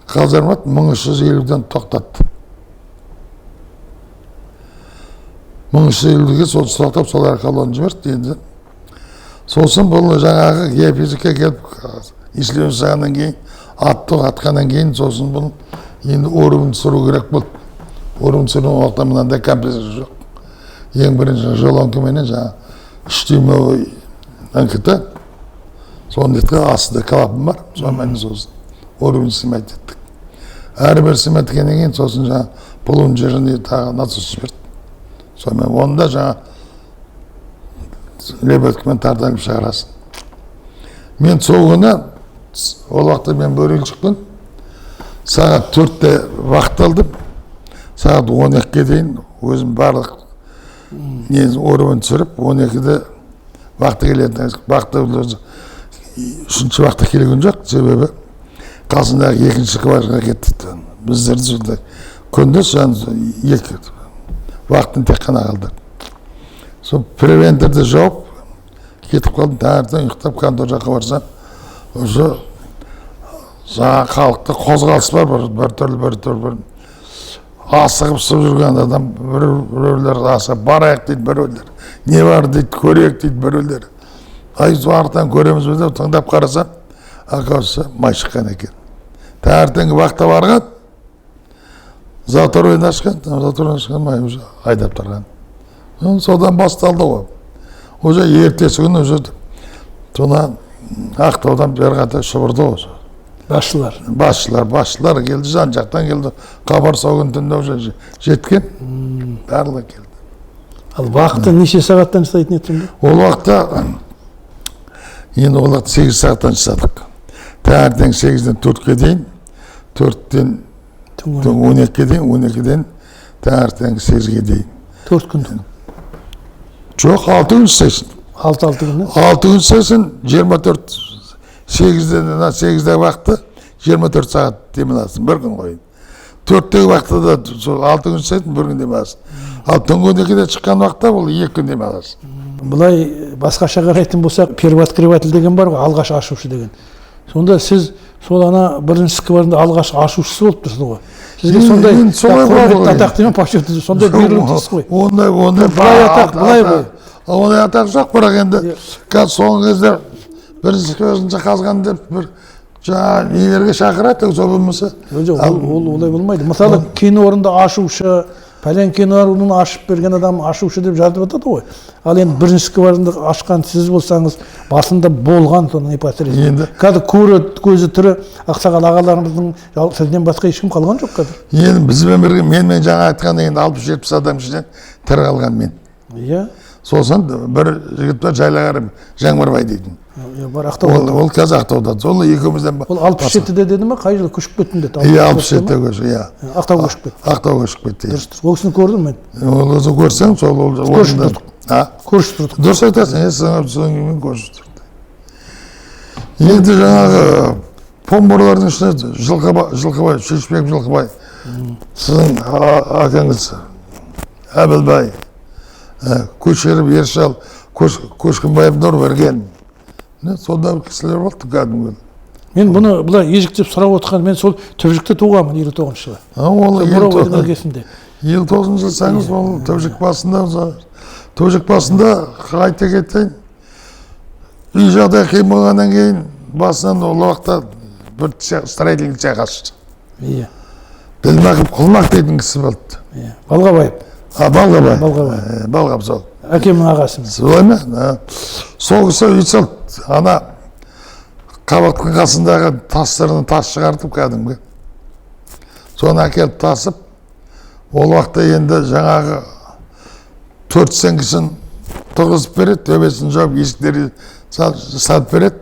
Қазармат 1350-ден тоқтатты. 1350-ге сол тоқтап, сол арқылы оны жіберді енді. Сосын бұл жаңағы геофизика келіп исследование жасағаннан кейін, атты атқаннан кейін, сосын бұл енді уровень түсіру керек болды. Уровень түсіру уақытта мынандай компрессор жоқ. Ең бірінші желонкаменен жаңағы үш дюймовый НКТ, соны неткен астында клапан бар, сонымен сосын уровень снимать еттік. Әрбір снимать еткеннен кейін сосын жаңағы плунжеріне тағы насос жіберді. Сонымен оны да жаңа лебедкамен тартып шығарасың. Мен сол күні, ол уақытта мен бөрілшікпін, сағат 4-те уақыт алдым, сағат 12-ге дейін өзім барлық нені уровень түсіріп, 12-де уақыты келетін, уақыты өзі үшінші уақытта келген жоқ, себебі қасындағы екінші квартирға кетті. Біздерді сондай күндіз жаңағы екі уақытын тек қана қалды. Сол превенторды жауып кетіп қалдым, таңертең ұйықтап контор жаққа барсам, уже жаңа халықта қозғалыс бар, бір түрлі, бір түрлі, бір асығып сып жүрген адам, біреулер асығып барайық дейді, біреулер не бар дейді, көрейік дейді, біреулер. Ай, сол артынан көреміз бе деп тыңдап қарасам, оказывается, май шыққан екен. Таңертеңгі уақытта барған, заторын ашқан, заторын ашқан май уже айдап тұрған. Содан басталды ғой. Уже ертесі күні уже соны Ақтаудан бері қарата шұбырды ғой. Басшылар. Басшылар келді, жан жақтан келді. Хабар сол күні түнде уже жеткен, барлығы келді. Ал уақыты неше сағаттан жасайтын еді сонда? Ол уақытта, енді ол уақытта 8 сағаттан жасадық. Таңертең 8-ден 4-ке дейін, 4-тен Түнгі 12-ге дейін, 12-ден таңертең 8-ге дейін. 4 күндік? Жоқ, 6 күн істейсің. Алты күн, не? 6 күн істейсің, жиырма төрт, сегізден, ана сегізде уақыты, жиырма төрт сағат демаласың, бір күн қойын. 4-тегі уақытта да сол 6 күн істейсің, бір күн демаласың. Ал түнгі 12-де шыққан уақытта бұл 2 күн демаласың. Былай басқаша қарайтын болсақ, первооткрыватель деген бар ғой, алғаш ашушы деген. Сонда сіз сол ана бірінші скважинада алғаш ашушысы болып тұрсыз ғой. Сізге сондай Енді солай құрметті болады ғой. атақ деймін, почетный, сондай Жоқ, беріліп тұрсыз ғой. Ондай Былай атақ, былай ғой. Ондай атақ жоқ, бірақ енді қазір соңғы кезде бірінші скважинада қазған деп бір жаңа нелерге шақырады, сол болмаса. Жоқ, ол олай болмайды. Мысалы, кен орнында ашушы, пәлен кен орнын ашып берген адам ашушы деп жазып жатады ғой. Ал енді бірінші скважинада ашқан сіз болсаңыз, басында болған соның непосредственно. Енді қазір көзі тірі ақсақал ағаларымыздың сізден басқа ешкім қалған жоқ қазір. Енді бізбен бірге, менімен жаңа айтқан енді алпыс-жетпіс адам ішінен тірі қалған мен. Сосын бір жігіт бар, Жайлағар Жаңбырбай дейтін. Иә, бар, Ақтауда. Ол қазір Ақтауда. Сол екеумізден Ол алпыс жетіде деді ме, қай жылы көшіп кеттім деді? Иә, алпыс жетіде көшіп, иә. Ақтауға көшіп кетті. Ақтауға көшіп кетті, иә. Дұрыс, дұрыс. Ол кісіні көрдім мен. Ол кісіні көрсең, сол ол Көрші орында. тұрдық. А? Көрші тұрдық. Дұрыс айтасың, иә, содан кейін көрші тұрдық. Енді жаңағы помборлардың ішінде Жылқыбай, Шешбек Жылқыбай, сіздің әкеңіз Әбілбай, Көшеріп Ершал, Көшкінбаев Нұрберген. Сондай кісілер болды кәдімгі. Мен бұны былай ежіктеп сұрап отқан, мен сол Түбжікте туғанмын 59 жылы. Ол Бурабайдың іргесінде. 59 жылсаңыз, ол Түбжік басында, Түбжік басында айта кетейін. Үй жағдай қиын болғаннан кейін басынан ол уақытта бір строительный цех ашты. Иә. Ділмақов Құлмақ дейтін кісі болды. Иә. Балғабаев. Балғабай. Балғабай. Балғаб сол. Әкемнің ағасы. Солай ма? Сол кісі үй салды. Ана қабақтың қасындағы тастарынан тас шығартып кәдімгі. Соны әкеліп тасып, ол уақытта енді жаңағы 4 сеңгісін тұрғызып береді, төбесін жауып, есіктерді салып береді,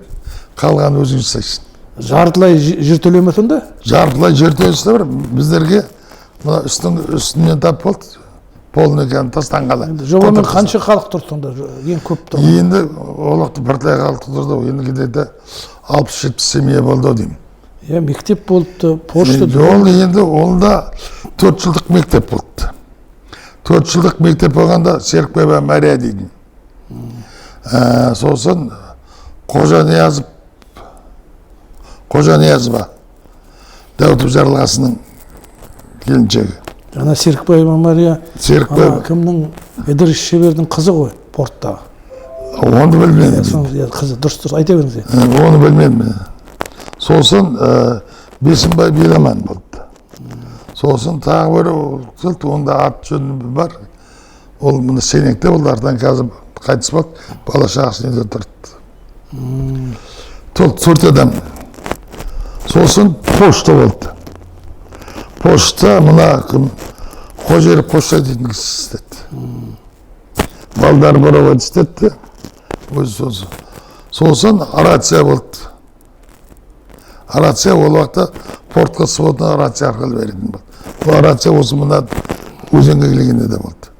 қалғанын өзің жасайсың. Жартылай жер төлеме ме сонда? Жартылай жер төлесі бар. Біздерге мына үстінен тап болды. Полный тастан қала. Енді жобамен қанша халық тұрды сонда? Ең көп тұрды. Енді ол уақытта бірталай халық тұрды. Енді где-то 60-70 семья болды ау деймін. Иә, мектеп болыпты, пошта. Ол енді онда 4 жылдық мектеп болды. 4 жылдық мектеп болғанда Серікбаева Мария дейтін. Сосын Қожаниязов, Қожаниязова Дәуітов Жарылғасының келіншегі. Ана Серікбаева Мария, Серікбаева кімнің, Ыдырыс Шебердің қызы ғой, порттағы. Оны білмедім. Қызы, дұрыс, айта беріңіз. Оны білмедім. Сосын Бесімбай Беламан болды. Сосын тағы бір келді, онда ат жөні бар. Ол мына Сенекте болды, артынан қазір қайтыс болды, бала шағасы неде тұрды. 4 адам. Сосын пошта болды. Пошта мына Қожеров Қошай дейтін кісі істетті. Балдар Бурабай істетті. Өзі сосын. Сосын рация болды. Рация ол уақытта портқа сводный рация арқылы беретін болды. Бұл рация осы мына өзенге келгенде де болды.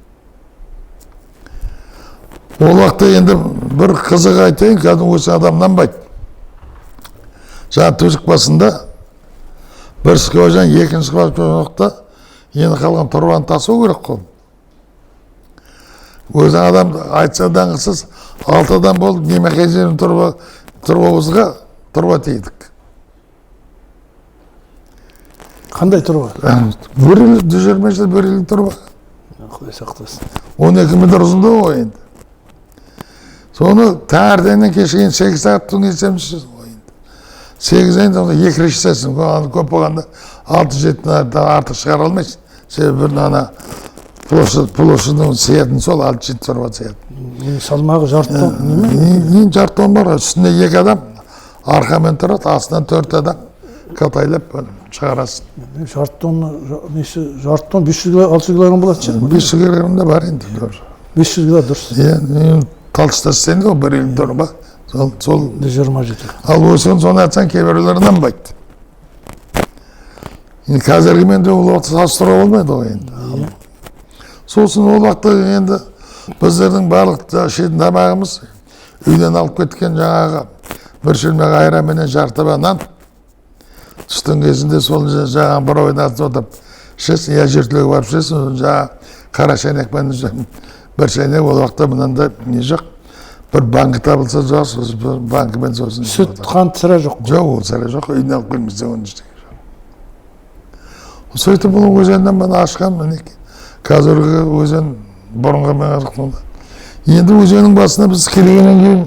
Ол уақытта енді бір қызық айтайын, кәдімгі осы адам нанбайды. Жаңа Түбжік басында бір скважина, екінші скважина уақытта енді қалған тұрбаны тасу керек қой. Өзі адам айтса даңғысыз 6 адам болып немехезердің тұрбамызға тұрба тейдік. Қандай тұрба? Бір ел, 120 жыл бір ел тұрба. Құдай сақтасын. 12 метр ұзындығы ғой енді. Соны таңертеңнен кешке дейін 8 сағат түн есемші ғой енді. 8 айында онда 2 рет жасайсың. Аны көп болғанда 6-7 артық шығара алмайсың. Себебі бір ана площадьның сиятын сол 6-7 тұрба сиятын. Салмағы жарты тонна неме? Ең жарты тонна бар. Үстінде 2 адам арқамен тұрады, астынан 4 адам катайлап шығарасың. Жарты тонна, несі, жарты тонна 500 кило, 600 килограмм болатын шығар. 500 килограмм да бар енді. 500 кило дұрыс. Иә, талшыта істейді ғой, бір ел тұрба. Сол 27. Ал осыны соны айтсаң кейбіреулер нанбайды. Енді қазіргімен де ол уақытта салыстыруға болмайды ғой енді. Сосын ол уақытта енді біздердің барлық ішетін тамағымыз үйден алып кеткен жаңағы бір шөлмек айран менен жарты таба нан. Түстің кезінде сол жаңағы бір ойын артып отырып ішесің, я жертөлеге барып ішесің, жаңағы қара шәйнекпен бір шәйнек, ол уақытта мынандай не жоқ. Бір банкі табылса жоқ, сосын бір банкімен сосын Сүт, қант сірә жоқ. Жоқ, ол сірә жоқ, үйден алып келмесе оның ештеңе жоқ. Сөйтіп бұл өзеннен мына ашқан мінекей. Қазіргі өзен бұрынғымен қарағанда. Енді өзеннің басына біз келгеннен кейін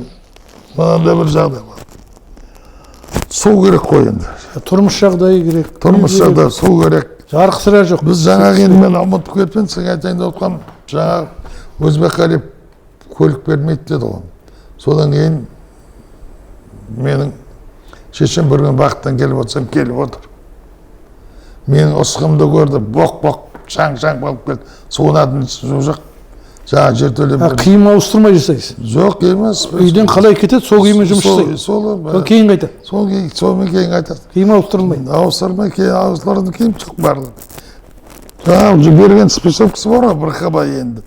мынандай бір жағдай болды. Су керек қой енді. Тұрмыс жағдайы керек. Тұрмыс жағдайы, су керек. Жарық сірә жоқ. Біз жаңағы енді мен ұмытып кетпен, сізге айтайын деп отқан жаңағы Өзбекқалиев көлік бермейді деді ғой. Содан кейін менің шешем бір күні бақыттан келіп отырсам, келіп отыр. Менің ысқымды көрді, боқ-боқ, шаң-шаң болып келді. Суынатын су жоқ. Жаңа жертөле бір- Киім ауыстырмай жасайсыз? Жоқ, емес. Үйден қалай кетеді, сол киіммен жұмыс жасайды. Сол кейін қайтады. Сол сонымен кейін қайтады. Киім ауыстырылмайды. Ауыстырмай, кейін ауыстырылатын киім жоқ барлығы. Жаңағы берген спецовкасы бар ғой, бір хабай енді.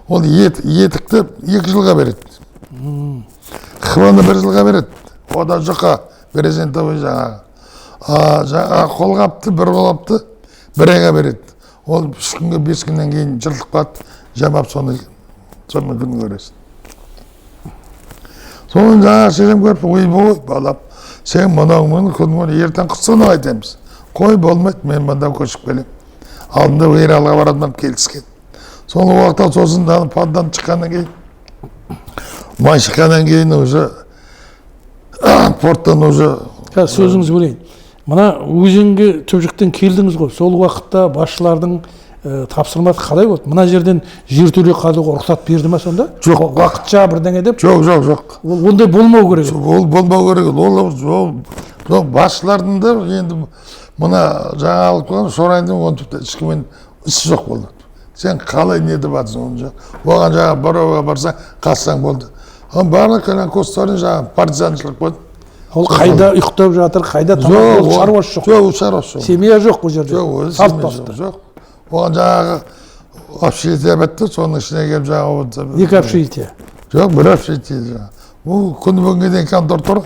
Ол етікті 2 жылға береді. Хваны 1 жылға береді. Одан жұқа брезентовый жаңағы. Жаңағы қолғапты, бір қолғапты бір айға береді. Ол 3 күнге, 5 күннен кейін жыртылып қалады, жамап соны Сонымен күн көресің. Соны жаңағы шешем көріп, ойбой, балам, сен мынаумен күн көр, ертең қыстыгүні қайтеміз. Қой, болмайды, мен мында көшіп келемін. Алдында Ералыға баратын келіскен. Сол уақытта сосын паддан шыққаннан кейін, май шыққаннан кейін уже порттан уже. Қазір сөзіңізді бөлейін. Мына өзенге түпжіктен келдіңіз ғой, сол уақытта басшылардың тапсырмасы қалай болды? Мына жерден жертөле қазуға рұқсат берді ма сонда? Жоқ. Уақытша бірдеңе деп? Жоқ, жоқ, жоқ. Ол ондай болмау керек еді. Ол болмау керек. Ол басшылардың да енді мына жаңа алып қойған Шорайдың, оның тіпті ешкіммен ісі жоқ болды. Сен қалай не деп жатырсың, оны жоқ. Оған жаңағы боровға барсаң, қазсаң болды. Оның барлық жаңағы кустарын жаңағы партизаншылық болды. Ол қайда ұйықтап жатыр, қайда тамақ, ол шаруасы жоқ. Жоқ, ол шаруасы жоқ. Семья жоқ бұл жерде. Жоқ, ол салт семья басты. Жоқ. Оған жаңағы общежитие бітті, соның ішіне келіп жаңағы. Екі общежитие. Жоқ, бір общежитие жаңағы. Ол күні бүгінге дейін контор тұр,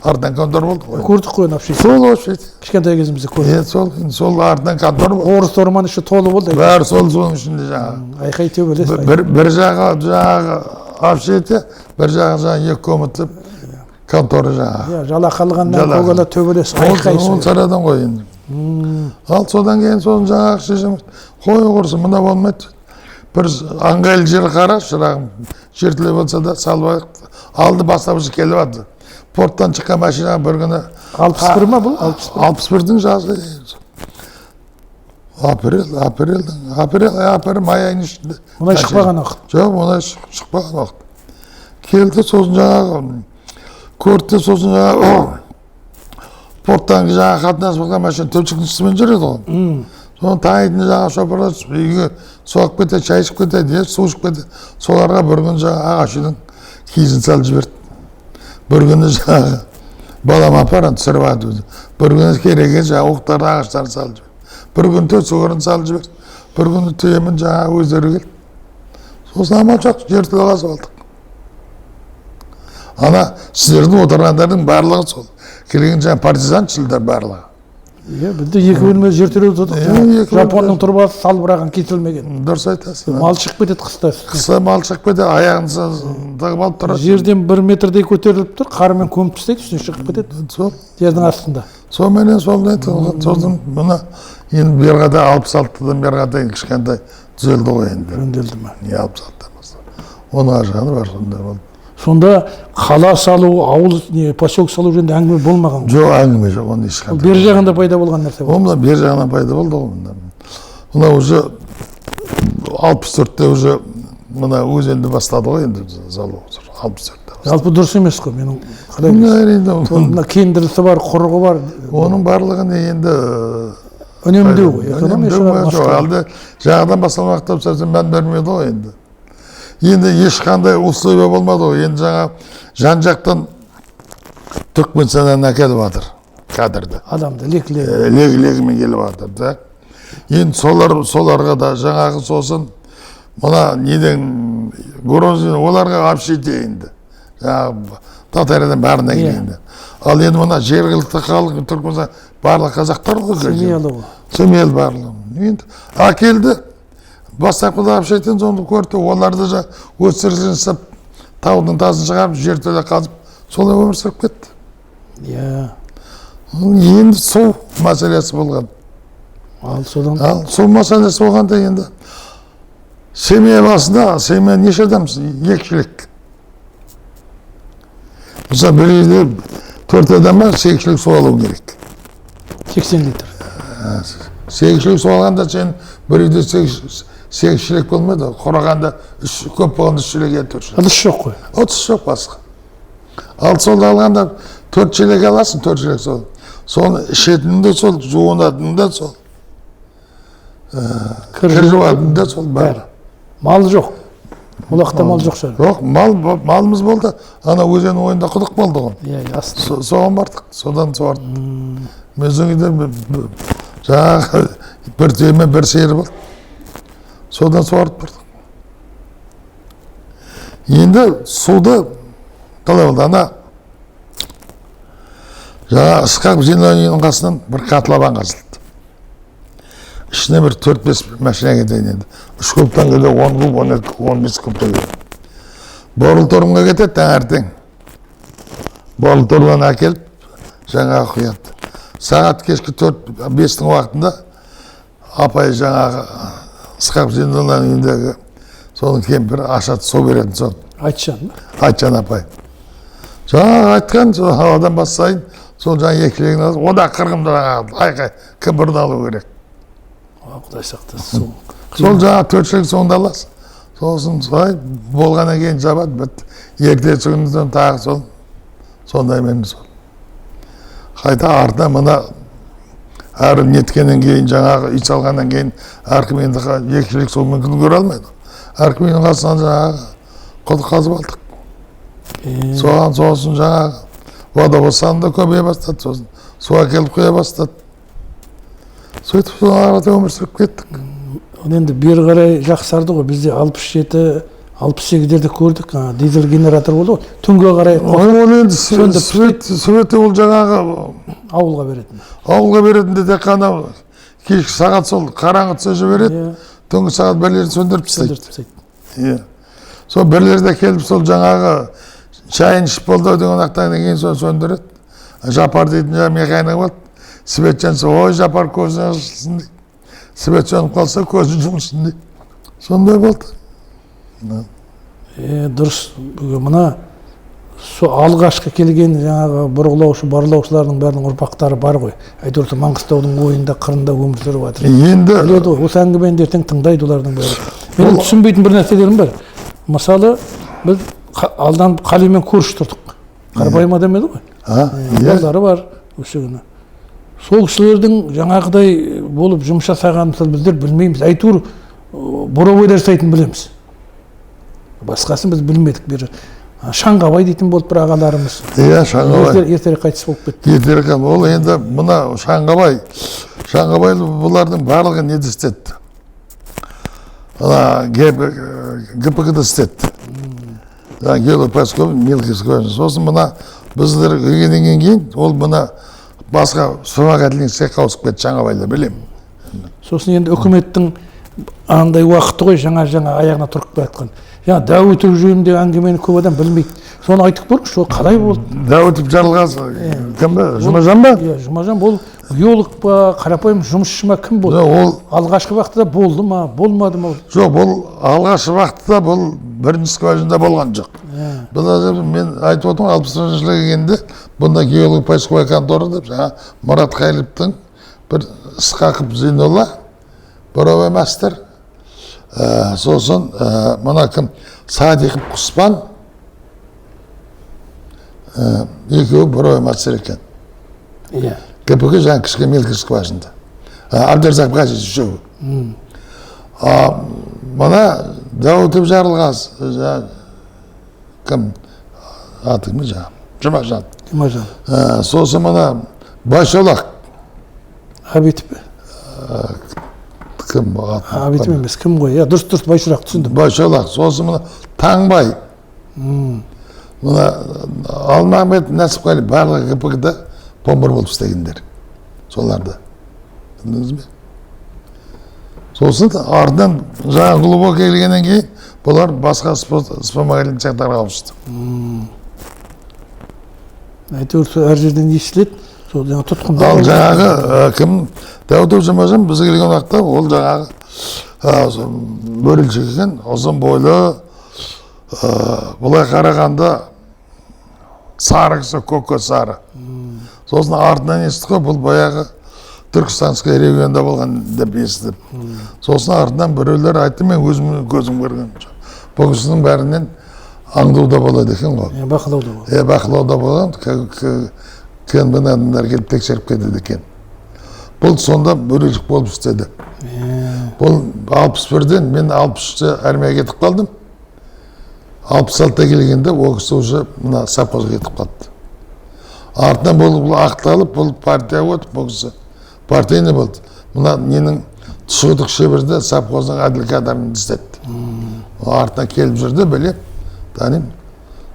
артынан контор болды ғой. Көрдік қой оны, общежитие. Сол общежитие. Кішкентай кезімізде көрдік. Е, сол артынан контор болды. Орыс орман іші толы болды. Бәрі сол, соның ішінде жаңағы. Айқай төбелес. Бір жағы жаңағы общежитие, бір жағы жаңағы екі комната контора жаңағы. Иә, жалақы алғаннан Жалақы. Көкала төбелес, айқай. Ол сарадан ғой енді. Ал содан кейін соны жаңағы шешем, қой құрсын, мына болмайды. Бір ыңғайлы жер қара, шырағым, жертөле болса да салып алайық. Алды бастап уже келіп жатыр. Порттан шыққан машина бір күні. 61 ма бұл? 61. 61-дің жазы. Апрель, апрельдің, апрель, апрель, май айының ішінде. Мұнай шықпаған уақыт. Жоқ, мұнай шықпаған уақыт. Келді, сосын жаңағы көрді, сосын жаңағы порттан жаңағы қатынасып жатқан машина төпшіктің үстімен жүреді ғой. Соны танитын жаңағы шопырлар үйге соғып кетеді, шай ішіп кетеді, су ішіп кетеді. Соларға бір күні жаңағы ағаш үйдің киізін салып жіберді. Бір күні жаңағы балам апаран түсіріп алды өзі. Бір күні кереге жаңағы оқтарын, ағаштарын салып жіберді. Бір күні төсек салып жіберді. Бір күні түйемен жаңағы өздері келді. Сосын амал жоқ, жертөле қазып алдық. Ана сіздердің отырғандардың барлығы сол. Келген жаңағы партизаншылдар барлығы. Иә, бізде екі бөлме жертөле отырдық. Иә, екі бөлме. Жапонның тұрбасы салбыраған, кесілмеген. Дұрыс айтасың. Мал шығып кетеді қыста. Қыста мал шығып кетеді, аяғын тығып алып тұрады. Жерден 1 метрдей көтеріліп тұр, қармен көміп тастайды, үстіне шығып кетеді. Сол. Жердің астында. Соныменен сол не сосын мына енді бері қарай 66-дан бері қарай кішкентай түзелді ғой енді. Жөнделді ме? Не, 66-дан бастап. Оның ар жағы бар, сондай болды. Сонда қала салу, ауыл, не, поселок салу жөнінде әңгіме болмаған ғой. Жоқ, әңгіме жоқ, оның Ол ешқандай. бер жағында пайда болған нәрсе Ол ғой. мына бер жағынан пайда болды ғой мына. Мына уже 64-те уже мына өзенді бастады ғой енді салу, 64-те. Жалпы дұрыс емес қой, менің қалай Мына білесіз? енді Ол мына кендірісі бар, құрығы бар. Оның барлығын енді Үнемдеу ғой. Экономия үнемдеу шығар, ма? Жоқ, басқа. әлде жаңадан басталмақ деп совсем мән бермеді ғой енді. Енді ешқандай условия болмады ғой. Енді жаңа жан жақтан Түркменстаннан әкеліп жатыр кадрды. Адамды лек-лек. Легі легімен келіп жатыр да. Енді соларға да жаңағы сосын мына неден Грозный, оларға общежитие енді. Жаңағы Татариядан бәріне келгенде. Ал енді мына жергілікті халық, Түркменстан барлық қазақтар ғой. Семьялы ғой. Семьялы барлығы. Енді әкелді. Бастапқыда общежитиені соны көрді. Оларды да өз тіршілігін жасап, таудың тасын шығарып, жертөле қазып, солай өмір сүріп кетті. Енді су мәселесі болған. Ал содан Ал су мәселесі болғанда енді семья басында, семья неше адамсың? Екі шелек. Мысалы, бір жерде төрт адам бар, 8 шелек су алу керек. 80 литр. 8 шелек су алғанда сен бір үйде 8 шелек болмайды. Құрағанда үш, көп болғанда 3 шелек, я 4 шелек. Ыдыс жоқ қой. Ыдыс жоқ басқа. Ал сол алғанда 4 шелек аласың, 4 шелек сол. Соны ішетінің де сол, жуынатының да сол. Кір жуатының да сол бәрі. Мал жоқ. Ол уақытта мал жоқ шығар. Жоқ, малымыз болды. Ана өзеннің бойында құдық болды ғой. Иә, иә, астында. Соған бардық, содан суардық. Біздің үйде жаңағы бір түйемен бір сиыр болды. Содан суарып бардық. Енді суды қалай болды? Ана жаңа Ысқақ зеленый үйінің қасынан бір котлован қазылды. Ішіне бір 4-5 машина кетейін енді. 3 кубтан келді, 10 куб, 12, 15 куб келді. Борылторымға кетеді таңертең. Борылторымнан әкеліп жаңағы құяды. Сағат кешкі 4-5-тің уақытында апай жаңағы Ысқақ Зейнолланың үйіндегі соның кемпірі ашады, су беретін сол. Айтжан ба? Айтжан апай. Жаңағы айтқан, сол адам бастайын, сол жаңағы екі шелегін алып, ода қырғымды жаңағы айқай, кім бұрын алу керек. Құдай сақтасын. Сол жаңағы 4 шелек соңында аласың. Сосын солай болғаннан кейін жабады, бітті. Ертесі күні тағы сол, сондаймен сол. Қайта артынан мына әрі неткеннен кейін, жаңағы үй салғаннан кейін әркім енді екі шелек сумен күн көре алмайды. Әркім үйдің қасынан жаңағы құдық қазып алдық. Соған сосын жаңағы водовоз саны да көбейе бастады, сосын су әкеліп құя бастады. Сөйтіп сол арада өмір сүріп кеттік. Енді бері қарай жақсарды ғой, бізде 67, 68-дерде көрдік, дизель генератор болды ғой, түнге қарай Ол енді светі ол жаңағы ауылға беретін. Ауылға беретін де тек қана кешкі сағат сол қараңғы түсе жібереді, түнгі сағат бірлерді сөндіріп тастайды. Иә. Сол бірлерде келіп сол жаңағы шайын ішіп болды деген уақыттан кейін сол сөндіреді. Жапар дейтін жаңағы механик болды. Свет жанса, ой Жапар көзін ашсын дейді. Свет сөніп қалса көзін жұмсын дейді. Сондай болды. Дұрыс, мына сол алғашқы келген жаңағы бұрғылаушы, барлаушылардың бәрінің ұрпақтары бар ғой. Әйтеуір сол Маңғыстаудың ойында, қырында өмір сүріп жатыр. Енді біледі ғой, осы әңгімені ертең тыңдайды олардың бәрі. Менің түсінбейтін бір нәрселерім бар. Мысалы, біз алдан Қалимен көрші тұрдық. Қарапайым адам еді ғой. Балалары бар осы күні. Сол кісілердің жаңағыдай болып жұмыс жасағанын мысалы біздер білмейміз. Әйтеуір буровойда жасайтынын білеміз. Басқасын біз білмедік. Бір Шаңғабай дейтін болды бір ағаларымыз. Иә, Шаңғабай. Ертерек қайтыс болып кетті. Ертерек, ол енді мына Шаңғабай. Шаңғабай бұлардың барлығы неде істетті? Ана ГПК-да істетті. Геолог, мелкий. Сосын мына біздер келгеннен кейін ол мына басқа вспомогательный цехқа ауысып кетті Шаңғабайлар, білемін. Сосын енді үкіметтің андай уақыты ғой, жаңа-жаңа аяғына тұрып келе жатқан. Жаңа Дәуітов жөніндегі әңгімені көп адам білмейді. Соны айтып көріңізші, ол қалай болды? Дәуітов жарылғасы кім бе? Жұмажан ба? Иә, Жұмажан ол геолог па, қарапайым жұмысшы ма, кім болды? Ол алғашқы уақытта болды ма, болмады ма? Жоқ, бұл алғашқы уақытта бұл бірінші скважинада болған жоқ. Бұл мен айтып отырмын, 60-шы жылы келгенде бұнда геолог поисковая контора деп жаңа Мұрат Қайыловтың бір Ысқақов Зейнолла буровой мастер, сосын мына кім Садиқов Құспан, екеуі буровой мастер екен. Иә. ГПК жаңа кішкене мелкий скважинада. Абдырзақ Ғазиз үшеуі. Мына Дәуітов жарылғас, кім аты кім жаңа? Жұмажан. Жұмажан. Сосын мына Байшолақ. Абитов. Кім аты? Абитов емес, кім ғой? Иә, дұрыс, дұрыс, Байшолақ түсіндім. Байшолақ, сосын мына Таңбай. Мына Алмағамбет Нәсіпқали барлығы ГПК-да помбар болып істегендер. Соларды. Білдіңіз бе? Сосын артынан жаңа глубокий келгеннен кейін бұлар басқа вспомогательный цехтарға ауысты. Әйтеуір сол әр жерден естіледі, сол жаңа тұтқындар. Ал жаңағы кім Дәуітов Жұмажан бізге келген уақытта ол жаңағы бөрілшік екен, ұзын бойлы, былай қарағанда сары кісі, көкке сары. Сосын артынан естідік қой, бұл баяғы Түркістанский регионда болған деп естідім. Сосын артынан біреулер айтты, мен өзім көзім көрген жоқ. Бұл кісінің бәрінен аңдуда болады екен ғой. Бақылауда болады. Бақылауда болған, КНБ адамдар келіп тексеріп кетеді екен. Бұл сонда бөрелік болып істеді. Бұл 61-ден мен 63-те армияға кетіп қалдым. 66-та келгенде ол кісі уже мына совхозға кетіп қалды. Артынан бұл ақталып, бұл партияға өтіп, бұл кісі партийный болды. Мына ненің Тұшқұдық шеберде совхоздың әділ кадрын істетті. Артынан келіп жүрді, білем, танимын.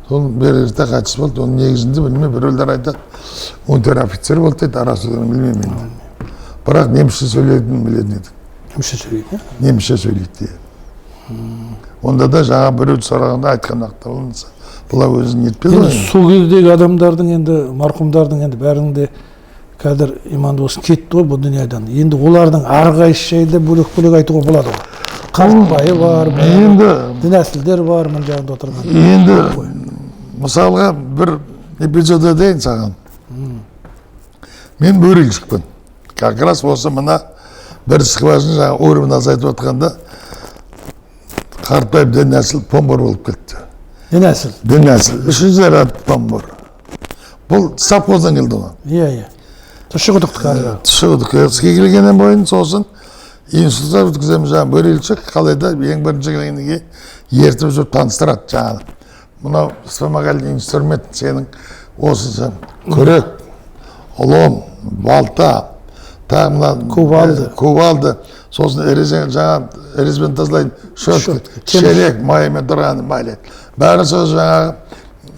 Сол бері ерте қайтыс болды. Оның негізінде білмей, біреулер айтады, унтер офицер болды дейді, арасы білмеймін енді. Бірақ немісше сөйлейтінін білетін едік. Немісше сөйлейді, Немісше сөйлейді, иә. Онда да жаңа біреу сұрағанда айтқан уақытта болмаса, бұлар өзін нетпеді Енді ғой. Сол кездегі адамдардың, енді марқұмдардың, енді бәрінің де қазір иманды болсын, кетті ғой бұл дүниядан. Енді олардың әрқайсысы жайында бөлек бөлек айтуға болады ғой. Қартбайы бар, Енді дінәсілдер бар мына жағында отырған. Енді мысалға бір эпизод айтайын саған. Мен бурильщикпін. Как раз осы мына бір скважина, жаңағы уровень азайтып жатқанда, Қартбаев Дінәсіл помбар болып кетті. Дінәсіл. Дінәсіл үшінші ряд помбар. Бұл совхоздан келді ғой. Иә, Тұщықұдықтікі ар жағы. Тұщықұдыққа келгеннен бойын, сосын институтта өткіземіз. Жаңағы бурильщик қалай да ең бірінші келгеннен кейін ертіп жүріп таныстырады. Жаңағы мынау вспомогательный инструмент сенің осы күрек, лом, балта, тағы мына Кувалда. Кувалда, сосын резин, жаңағы резьбен тазалайтын щетка, Щетка, шелек, маймен тұрған майлы, бәрі сол жаңағы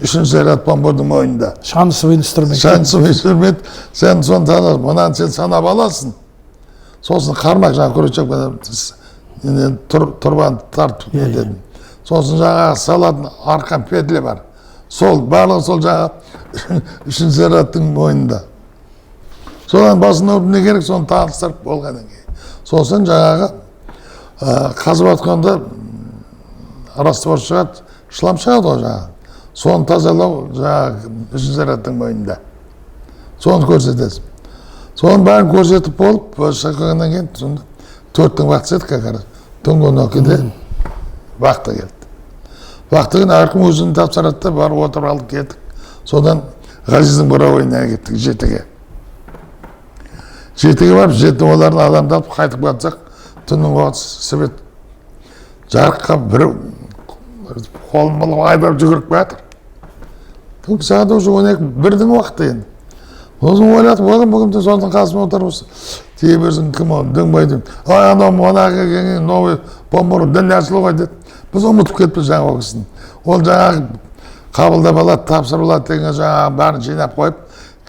үшінші ряд помбардың мойнында. Шансовый инструмент. Шансовый инструмент. Сен соны тана, мынаны сен санап аласың. Сосын қармақ, жаңағы крючок, тұрбаны тартып нететін. Сосын жаңағы салатын арқан, петля бар. Сол барлығы сол жаңағы үшінші рядтың мойнында. Содан басын ұрып не керек, соны таныстырып болғаннан кейін, сосын жаңағы қазып жатқанда раствор шығады, шлам шығады ғой жаңағы, соны тазалау жаңағы үшінші рядтың мойнында, соны көрсетесің. Соның бәрін көрсетіп болып шыққаннан кейін, сонда 4-тің уақыты еді, как раз түнгі 12-де вахта келді. Вахта келген, әркім өзін тапсырады да, барып отырып алып кеттік. Содан Ғазиздің буровойына кеттік 7-ге. 7-ге барып, 7 олардың адамды алып қайтып жатсақ, түннің уақыты, свет жарыққа біреу қолын былғап айдап жүгіріп келе жатыр. Сағат уже 12, 1-дің уақыты енді. Сосын ойладық, одан бүгін соның қасыма отырмыз. Тие берсін, кім ол, Дөңбай деймін. Ай, анау мына келген новый помбар Дінәсіл ғой деді. Біз ұмытып кетіппіз жаңағы ол кісіні. Ол жаңағы қабылдап алады, тапсырып алады деген, жаңағы бәрін жинап қойып,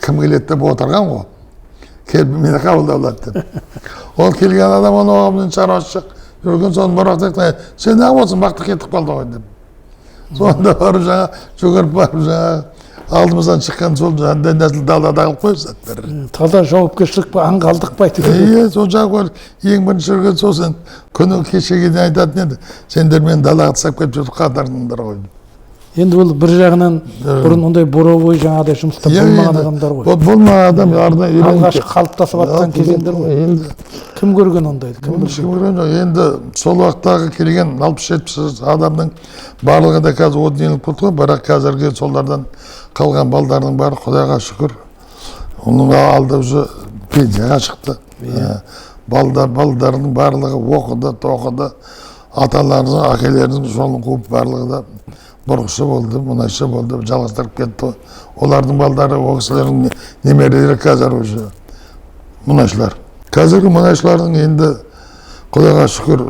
кім келеді деп отырған ғой. Келіп мені қабылдап алады деп. Ол келген адам, оны оған шаруасы жоқ. Жүрген, соны бір уақытта: «Сен неғып отырсың, бақты кетіп қалды ғой», – деп. Сонда барып, жаңа жүгіріп барып, жаңағы алдымыздан шыққан сол жаңағы Дінәсіл далада қалып қойып. Таза жауапкершілік па, аңғалдық па әйтеуір. Иә, сол жақ ең бірінші жүрген. Сосын күні кешеге дейін айтатын еді: «Сендер мені далаға тастап кетіп жүріп қатырдыңдар ғой». Енді ол бір жағынан бұрын ондай буровой, жаңағыдай жұмыста болмаған адамдар ғой. Болмаған адам, арна үйреніп Алғашқы қалыптасып жатқан кезеңдер ғой. Енді Кім көрген ондайды, кім Оны ешкім көрген жоқ. Енді сол уақыттағы келген 60-70 адамның барлығы да қазір о дүниелік болды ғой, бірақ қазіргі солардан қалған балдардың бәрі, құдайға шүкір, оның алды уже пенсияға шықты. Балдардың барлығы оқыды, тоқыды, аталарының, әкелерінің жолын қуып, барлығы да бұрғышы болды, мұнайшы болды, жалғастырып кетті. Олардың балдары, ол кісілердің немерелері қазір уже мұнайшылар. Қазіргі мұнайшылардың енді, құдайға шүкір,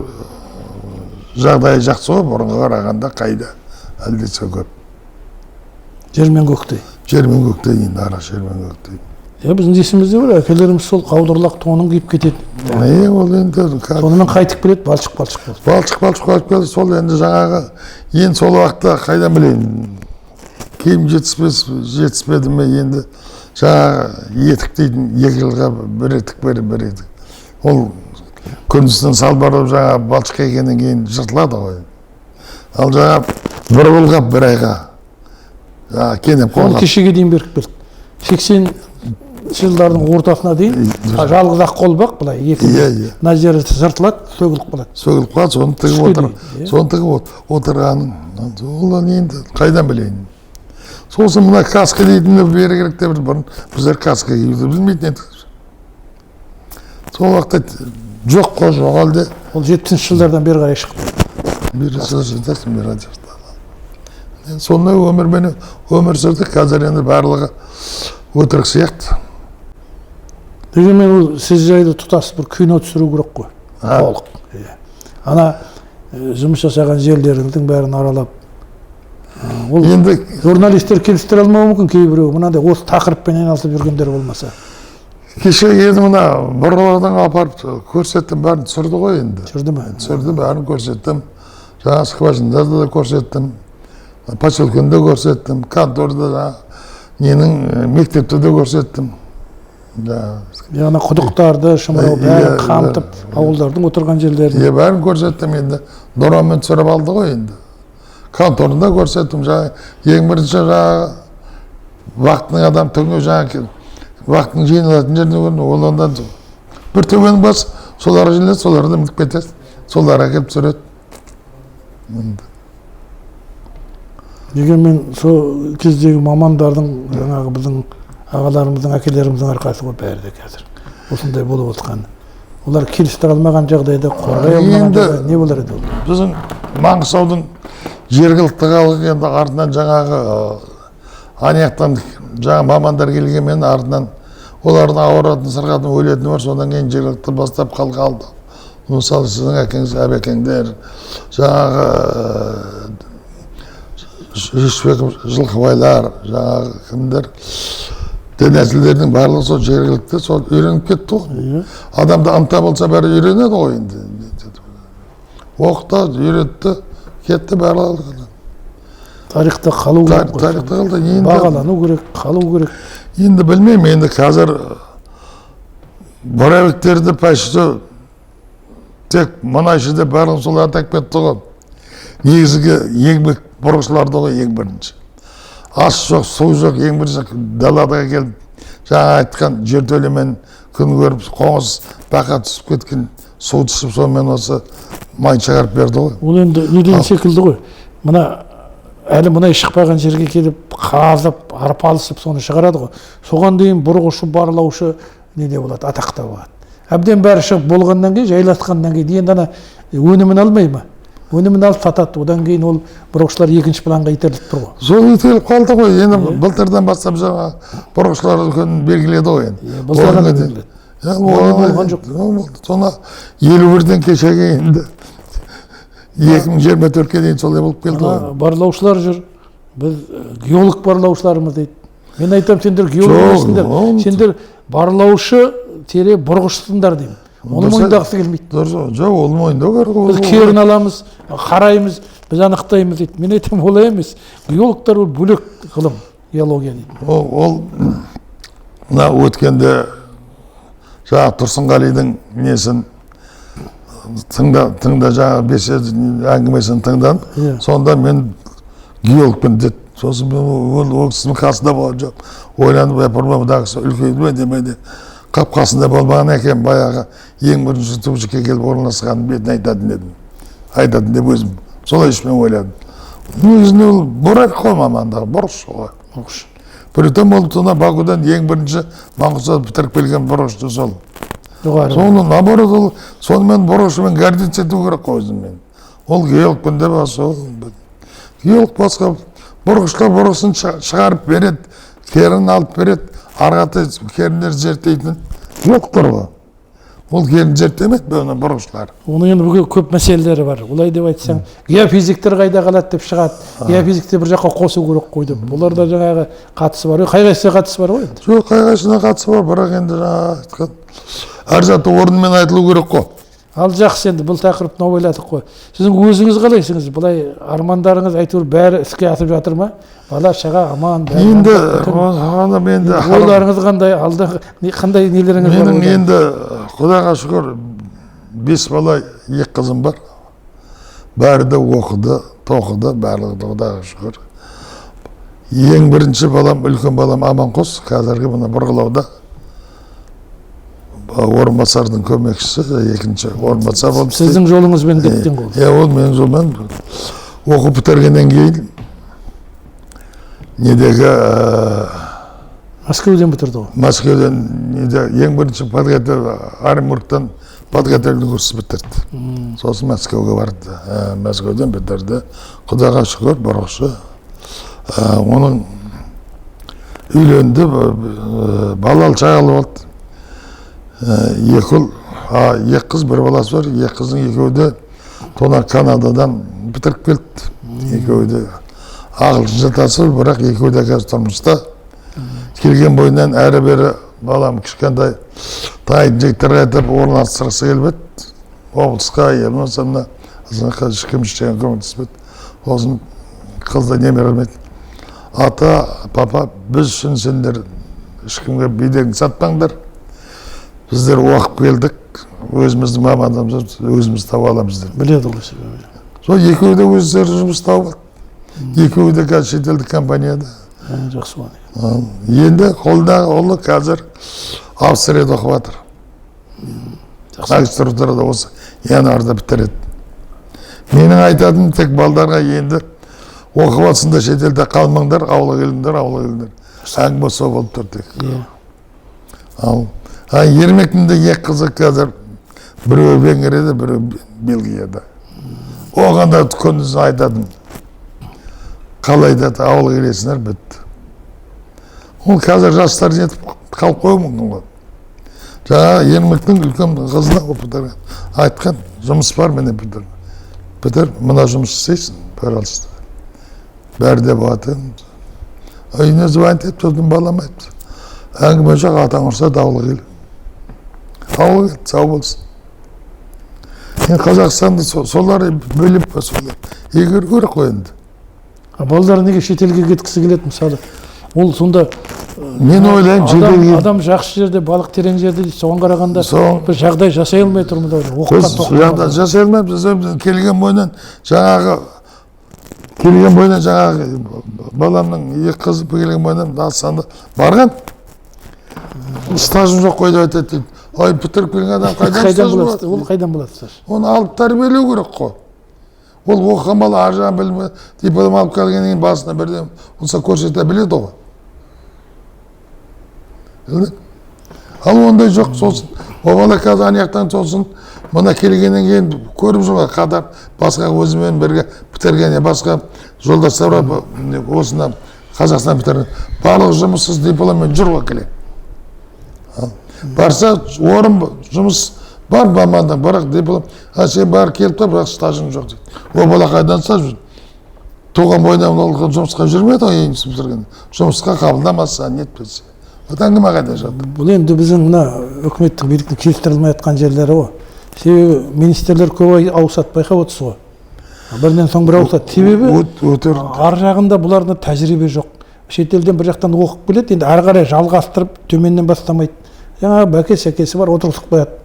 жағдайы жақсы ғой, бұрынға қарағанда қайда әлдесе көп. Жер мен көктей. Жер мен көктей енді, ара жер мен көктей. Иә, біздің есімізде бар, әкелеріміз сол қаудырлақ тонын киіп кетеді. Е, ол енді Сонымен қайтып келеді, балшық балшық болып. Балшық балшық қайтып келді. Сол енді жаңағы, енді сол уақытта қайдан білейін, киім жетіспеді ме, енді жаңағы етік дейтін, 2 жылға бір етік, бір етік. Ол күндізін салбырап, жаңағы балшық келгеннен кейін жыртылады ғой. Ал жаңағы бір қолғап бір айға, жаңағы кенеп Оны қолғап. Кешеге дейін беріп келді, 80-жылдардың ортасына дейін жалғыз ақ қолбақ былай екі Иә, иә. мына жері жыртылады, сөгіліп қалады. Сөгіліп қалады, соны тігіп Түске отыр. дейін, иә. Соны тігіп отырғаның ол енді қайдан білейін. Сосын мына каска дейтінді бері керек деп, бұрын біздер каска киюді білмейтін едік, сол уақытта жоқ қой, жоқ әлде. Ол 70-жылдардан бері қарай шықты. Бері жатасың, бері жатасың. Енді сондай өмірмен өмір сүрдік. Қазір енді барлығы өтірік сияқты. Дегенмен ол сіз жайлы тұтас бір кино түсіру керек қой. А? Толық, иә. Ана жұмыс жасаған жерлеріңдің бәрін аралап, ол Енді журналистер келістіре алмауы мүмкін кейбіреу, мынандай осы тақырыппен айналысып жүргендер болмаса. Кеше енді мына бұрғылардан апарып көрсеттім, бәрін түсірді ғой енді. Түсірді ме? Түсірді, бәрін көрсеттім. Жаңа скважинада да көрсеттім, поселкені де көрсеттім, конторда да, ненің мектепте де көрсеттім. Яғни құдықтарды, шымырау бәрін қамтып, ауылдардың отырған жерлерін. Бәрін көрсеттім енді. Дронмен түсіріп алды ғой енді. Конторында көрсеттім. Жаңа ең бірінші жаңағы вахтының адам түнгі жаңағы вахтының жиналатын жеріне көрдім. Ол ондан бір төбенің басы, солар жиналады, соларды мініп кетеді, солар әкеліп түсіреді. Дегенмен сол кездегі мамандардың, жаңағы біздің ағаларымыздың, әкелеріміздің арқасы ғой бәрі де қазір осындай болып отқан. Олар келістіре алмаған жағдайда, қорғай алмаған жағдайда не болар еді ол? Біздің Маңғыстаудың жергілікті халқы енді артынан жаңағы ана жақтан жаңа мамандар келгенмен артынан олардың ауыратын, сырқатын, өлетіні бар, содан кейін жергілікті бастап халық алды. Мысалы, сіздің әкеңіз, әбекеңдер, жаңағы Жүсіпбеков, Жылқыбайлар, жаңағы кімдер, дін әзілдердің барлығы сол жергілікті сол үйреніп кетті ғой. Адамда ынта болса, бәрі үйренеді ғой енді. Оқыды, үйретті, кетті барлығы. Тарихта қалу керек қой. Тарихта қалды. Енді бағалану керек, қалу керек. Енді білмеймін, енді қазір боровиктерді почти тек мұнайшы деп барлығын солар атап кетті ғой. Негізгі еңбек бұрғышыларды ғой ең бірінші. Ас жоқ, су жоқ, ең бірінші далаға келіп, жаңа айтқан жертөлемен күн көріп, қоңыз бақа түсіп кеткен су түсіп, сонымен осы май шығарып берді ғой. Ол енді неден секілді ғой. Мына әлі мұнай шықпаған жерге келіп, қазып, арпалысып соны шығарады ғой. Соған дейін бұрғышы, барлаушы неде болады, атақта болады. Әбден бәрі шығып болғаннан кейін, жайласқаннан кейін енді ана өнімін алмай ма? Өнімін алып сатады. Одан кейін ол бұрғышылар екінші планға итеріліп тұр ғой. Сол итеріліп қалды ғой. Енді былтырдан бастап жаңа бұрғышылар үлкен белгіледі ғой енді. Былтырдан белгіледі. Болған жоқ. Соны 51-ден кешегі енді 2024-ке дейін солай болып келді ғой. Барлаушылар жүр. Біз геолог барлаушыларымыз дейді. Мен айтамын, сендер геолог емессіңдер. Сендер барлаушы тере бұрғышсыңдар деймін. Оны мойындағысы келмейді. Дұрыс, жоқ, ол мойындау керек. Біз керін аламыз, қараймыз, біз анықтаймыз дейді. Мен айтамын, олай емес. Геологтар ол бөлек ғылым, геология дейді. Ол мына өткенде жаңағы Тұрсынғалидың несін тыңда, жаңағы бесед әңгімесін тыңдадым. Сонда мен геологпын деді. Сосын мен ол кісінің қасында болған жоқ. Ойланып, япырмай, мына кісі үлкейді ме демейді. Қап қасында болмаған екен, баяғы ең бірінші Тубжикке келіп орналасқан бетін айтатын едім. Айтатын деп өзім солай ішімнен ойладым. Негізінде ол бурак қой мамандығы, бұрыш ғой. Бұрыш. Притом ол сонда Бакудан ең бірінші Маңғыстауды бітіріп келген бұрышты сол. Жоғары. Соны наоборот ол сонымен бұрышымен гордиться ету керек қой өзімен. Ол геологпын деп сол. Геолог басқа, бұрғышылар бұрғысын шығарып береді, керін алып береді, ары қаратай керіндер зерттейтін геологтар ғой. Ол керін зерттемейді бұны бұрғышылар. Оның енді бүгін көп мәселелері бар. Олай деп айтсаң, геофизиктер қайда қалады деп шығады. Геофизикті бір жаққа қосу керек қой деп. Олар да жаңағы қатысы бар. Қай қайсысына қатысы бар ғой енді? Жоқ, қай қайсысына қатысы бар, бірақ енді жаңағы айтқан әр заты орнымен айтылу керек қой. Ал жақсы, енді бұл тақырыпты ойладық қой. Сіздің өзіңіз қалайсыңыз? Былай армандарыңыз әйтеуір бәрі іске асып жатыр ма? Бала шаға аман, бәрі Енді аман. енді ойларыңыз қандай? Алда қандай нелеріңіз бар? Менің енді Құдайға шүкір 5 бала, 2 қызым бар. Бәрі де оқыды, тоқыды, барлығы да Құдайға шүкір. Ең бірінші балам, үлкен балам Аманқос, қазіргі мына бұрғылауда орынбасардың көмекшісі, екінші орынбасар болып істейді. Сіздің жолыңызбен кеткен ғой. Иә, ол менің жолыммен оқып бітіргеннен кейін недегі Мәскеуден бітірді ғой. Мәскеуден неде ең бірінші подготовка Оренбургтан подготовительный курс бітірді. Сосын Мәскеуге барды. Мәскеуден бітірді. Құдайға шүкір, бұрғышы. Оның үйленді, балалы шағалы болды. Екі ұл, екі қыз, бір баласы бар. Екі қыздың екеуі де тона Канададан бітіріп келді. Екеуі де ағылшынша тасып, бірақ екеуі де қазір тұрмыста. Келген бойынан әрі бері балам кішкентай тайын жігіттер айтып орналастырғысы келіп еді. Облысқа, я болмаса мына Ешкім ештеңе көмектеспеді. Сосын қыз да немерем айтты: ата, папа, біз үшін сендер ешкімге беделіңді сатпаңдар, біздер оқып келдік, өзіміздің мамандығымызды өзіміз таба аламыз деп. Біледі ғой себебі. Сол екеуі де өздері жұмыс тауып алды. Екеуі де қазір шетелдік компанияда. Жақсы болады. Енді қолдағы ұлы қазір Австрияда оқып жатыр. Магистратурада осы январьда бітіреді. Менің айтатыным тек балдарға: енді оқып алсын да, шетелде қалмаңдар, ауылға келіңдер, ауылға келіңдер. Әңгіме сол болып тұр тек. Ал Ермектің де екі қызы қазір, біреуі Венгрияда, біреуі Бельгияда. Оған да күндіз айтатыным: қалай да ауылға келесіңдер, бітті. Ол қазір жастар нетіп қалып қоюы мүмкін ғой. Жаңағы Ермектің үлкен қызына бітірген айтқан: жұмыс бар, міне, бітір, бітір, мына жұмыс істейсің, пожалуйста, бәрі де болады. Үйіне звонить етіп, сосын балам айтты: әңгіме жоқ, атаң ұрсады, ауылға кел, ауылға кел, сау болсын. Енді Қазақстанды солар бөліп, солар игеру керек қой енді. А балалар неге шетелге кеткісі келеді, мысалы? Ол сонда Мен ойлаймын, адам, шетелге адам жақсы жерде, балық терең жерде дейді. Соған қарағанда Соған бір жағдай жасай алмай тұрмыз ау. Оқуға Біз жағдай жасай алмаймыз. Біз келген бойынан, жаңағы келген бойынан, жаңағы баламның екі қызы келген бойынан Астанада барған, стажым жоқ қой деп айтады дейді. Ой, бітіріп келген адам қайдан қайдан стаж болады? болады? Ол қайдан болады стаж? Оны алып тәрбиелеу керек қой. Ол оқыған бала ар жағын білмей, диплом алып келгеннен кейін басына бірден болса көрсете біледі ғой. Білдің? Ал ондай жоқ. Сосын ол бала қазір ана жақтан, сосын мына келгеннен кейін көріп жүр ғой, қатар басқа өзімен бірге бітірген басқа жолдастар бар, осында Қазақстан бітірген, барлығы жұмыссыз, дипломмен жүр ғой келе. Барса, орын, жұмыс бар, мамандық, бірақ диплом, а сен бар келіп тұр, бірақ стажың жоқ дейді. Ол бала қайдан стаж? Туған бойынан ол жұмысқа жүрмеді ғой. Енді бітірген жұмысқа қабылдамаса, нетпесе, вот әңгіме қайда жатыр? Бұл енді біздің мына үкіметтің, биліктің келістіре алмай жатқан жерлері ғой. Себебі министрлер көп ауысады, байқап отырсыз ғой, бірінен соң бірі ауысады. Себебі Өте ар жағында бұларда тәжірибе жоқ. Шетелден бір жақтан оқып келеді, енді ары қарай жалғастырып, төменнен бастамайды. Жаңағы бәке сәкесі бар, отырғызып қояды.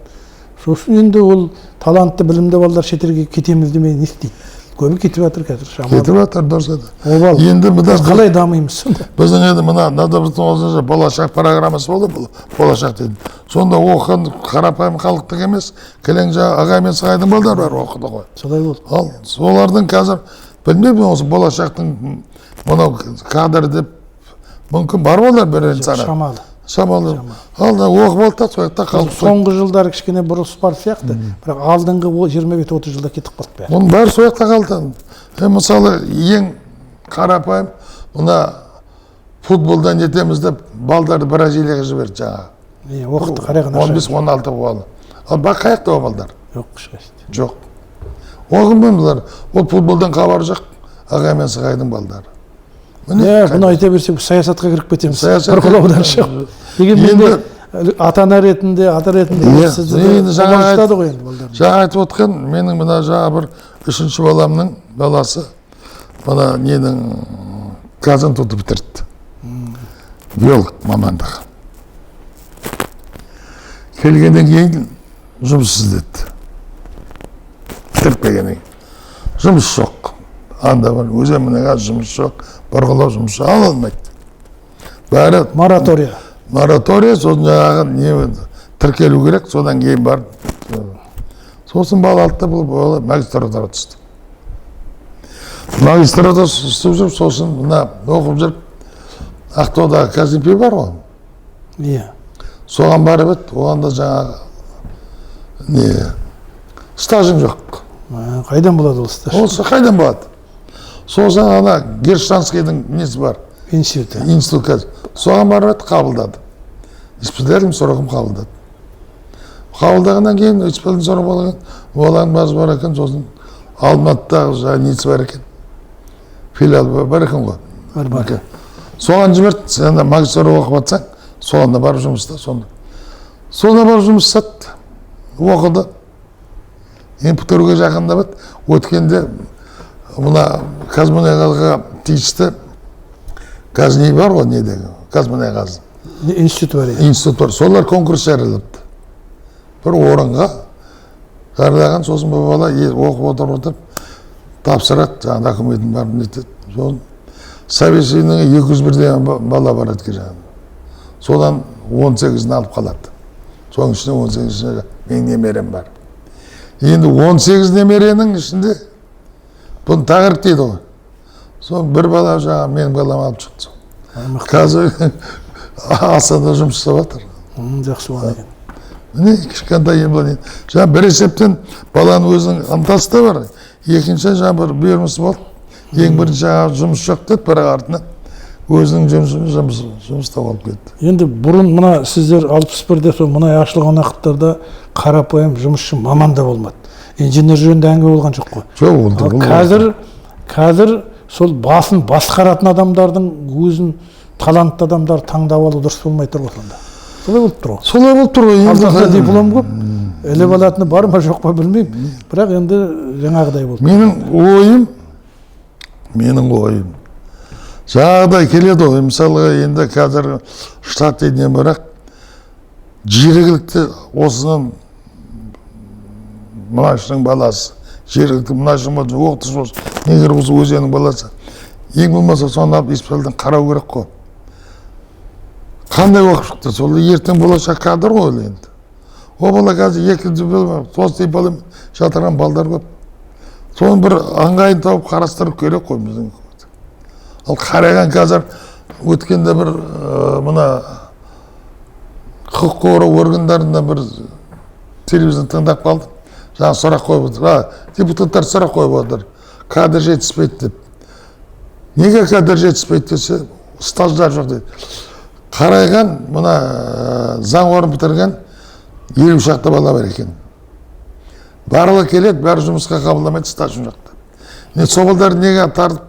Сосын енді ол талантты, білімді балалар шетелге кетеміз демей не істейді? Көбі кетіп жатыр қазір шамалы. Кетіп жатыр, дұрыс айтады. Обал. Енді мына Біз қалай дамимыз сонда? Біздің енді мына мына Болашақ программасы болды, бұл Болашақ дейтін. Сонда оқыған қарапайым халықтық емес, кілең жаңағы ағай мен сығайдың балдары бар, оқыды ғой. Солай болды. Ал солардың қазір, білмеймін, осы Болашақтың мынау кадр деп мүмкін бар болар бірен саны. Шамалы. Шамалы. Ал да оқып алды да, сол жақта қалып қойды. Соңғы жылдары кішкене бұрылыс бар сияқты, бірақ алдыңғы 25-30 жылда кетіп қалды бәрі. Оның бәрі сол жақта қалды. Мысалы, ең қарапайым мына футболдан нетеміз деп балдарды Бразилияға жіберді жаңағы. Иә, оқытты, қараған. 15-16 бала. Ал бақ қай жақта ол балдар? Жоқ, ешқайсысы. Жоқ. Оғын бұлар. Ол футболдан хабары жоқ ағай мен сығайдың балдары. Міне, Иә, бұны айта берсек, саясатқа кіріп кетеміз. Саясатқа Бұрғылаудан шығып. Дегенмен де ата ана ретінде, ата ретінде Иә, сізді де енді жаңа қобалжытады ғой енді балдар. Жаңа айтып отқан менің мына жаңа бір үшінші баламның баласы мына ненің КазНТУ-ды бітірді. Биолог мамандығы. Келгеннен кейін жұмыс іздеді. Бітіріп келгеннен кейін. Жұмыс жоқ. Анда бар, өзен қазір жұмыс жоқ, бұрғылау жұмыс жоқ, ала алмайды. Бәрі Моратория. Моратория, сосын жаңағы не тіркелу керек, содан кейін барып. Сосын бала алды да, бұл бала магистратураға түсті. Магистратура түсіп жүріп, сосын мына оқып жүріп, Ақтаудағы КазНПИ бар ғой. Иә. Соған барып еді, оған да жаңағы не стажың жоқ. А, қайдан болады ол стаж? Ол қайдан болады? Сосын ана Гершанскийдің несі бар, Институты. Институт қазір. Соған барып еді, қабылдады. Испытательным срогом қабылдады. Қабылдағаннан кейін, испытательный срок болған, баланың базы бар екен, сосын Алматыдағы жаңағы несі бар екен. Филиал бар екен ғой. Бар, бар. Соған жіберді, сен ана магистратура оқып жатсаң, соған да барып жұмыс істе, сонда. Сонда барып жұмыс істеді. Оқыды. Енді бітіруге жақындап еді. Өткенде мына ҚазМұнайГазға тиісті қазір не бар ғой, недегі ҚазМұнайГаз институт бар, иә. Институт бар, солар конкурс жариялапты, бір орынға жариялаған. Сосын бұл бала оқып отырып отырып тапсырады, жаңағы документін барып нетеді. Сосын собеседование 200 бірдеңе бала барады екен жаңағы, содан 18-ін алып қалады. Соның ішінде 18-ішінде менің немерем бар. Енді 18 немеренің ішінде бұны тағы іріктейді ғой. Соны бір бала, жаңағы менің балам алып шықты. Мықты. Қазір Астанада жұмыс жасап жатыр. Жақсы болған екен. Міне, кішкентай енді жаңа бір есептен баланың өзінің ынтасы да бар, екінші жаңа бір бұйырмысы болды. Ең бірінші жаңағы жұмыс жоқ деді, бірақ артынан өзінің жұмысын жұмыс тауып алып кетті. Енді бұрын мына сіздер 61-де сол мұнай ашылған уақыттарда қарапайым жұмысшы маман да болмады, инженер жөнінде әңгіме болған жоқ қой. Жоқ, ол Ал қазір сол басын басқаратын адамдардың өзін, талантты адамдар таңдап алу дұрыс болмай тұр ғой сонда. Солай болып тұр ғой. Солай болып тұр ғой енді. Қалтасында диплом көп, іліп алатыны бар ма, жоқ па, білмеймін, бірақ енді жаңағыдай болды. Менің ойым жаңағыдай келеді ғой. Мысалға, енді қазір штат дейді, бірақ жергілікті осының мұнайшының баласы, жергілікті мұнайшы болсын, оқытушы болсын, егер осы өзеннің баласы, ең болмаса соны алып исправдан қарау керек қой, қандай оқып шықты. Сол ертең болашақ кадр ғой ол. Енді ол бала қазір екі диплом, қос диплом жатырған балдар көп. Соның бір ыңғайын тауып қарастыру керек қой біздің үкімет. Ал қараған қазір өткенде бір мына құқық қорғау органдарында бір телевизор тыңдап қалдым. Жаңа сұрақ қойып отыр, депутаттар сұрақ қойып отыр, кадр жетіспейді деп. Неге кадр жетіспейді десе, стаждар жоқ дейді. Қарайған мына заң орын бітірген 50 шақты бала бар екен. Барлығы келеді, бәрі жұмысқа қабылдамайды, стажым жоқ деп. Не, сол балдарды неге тартып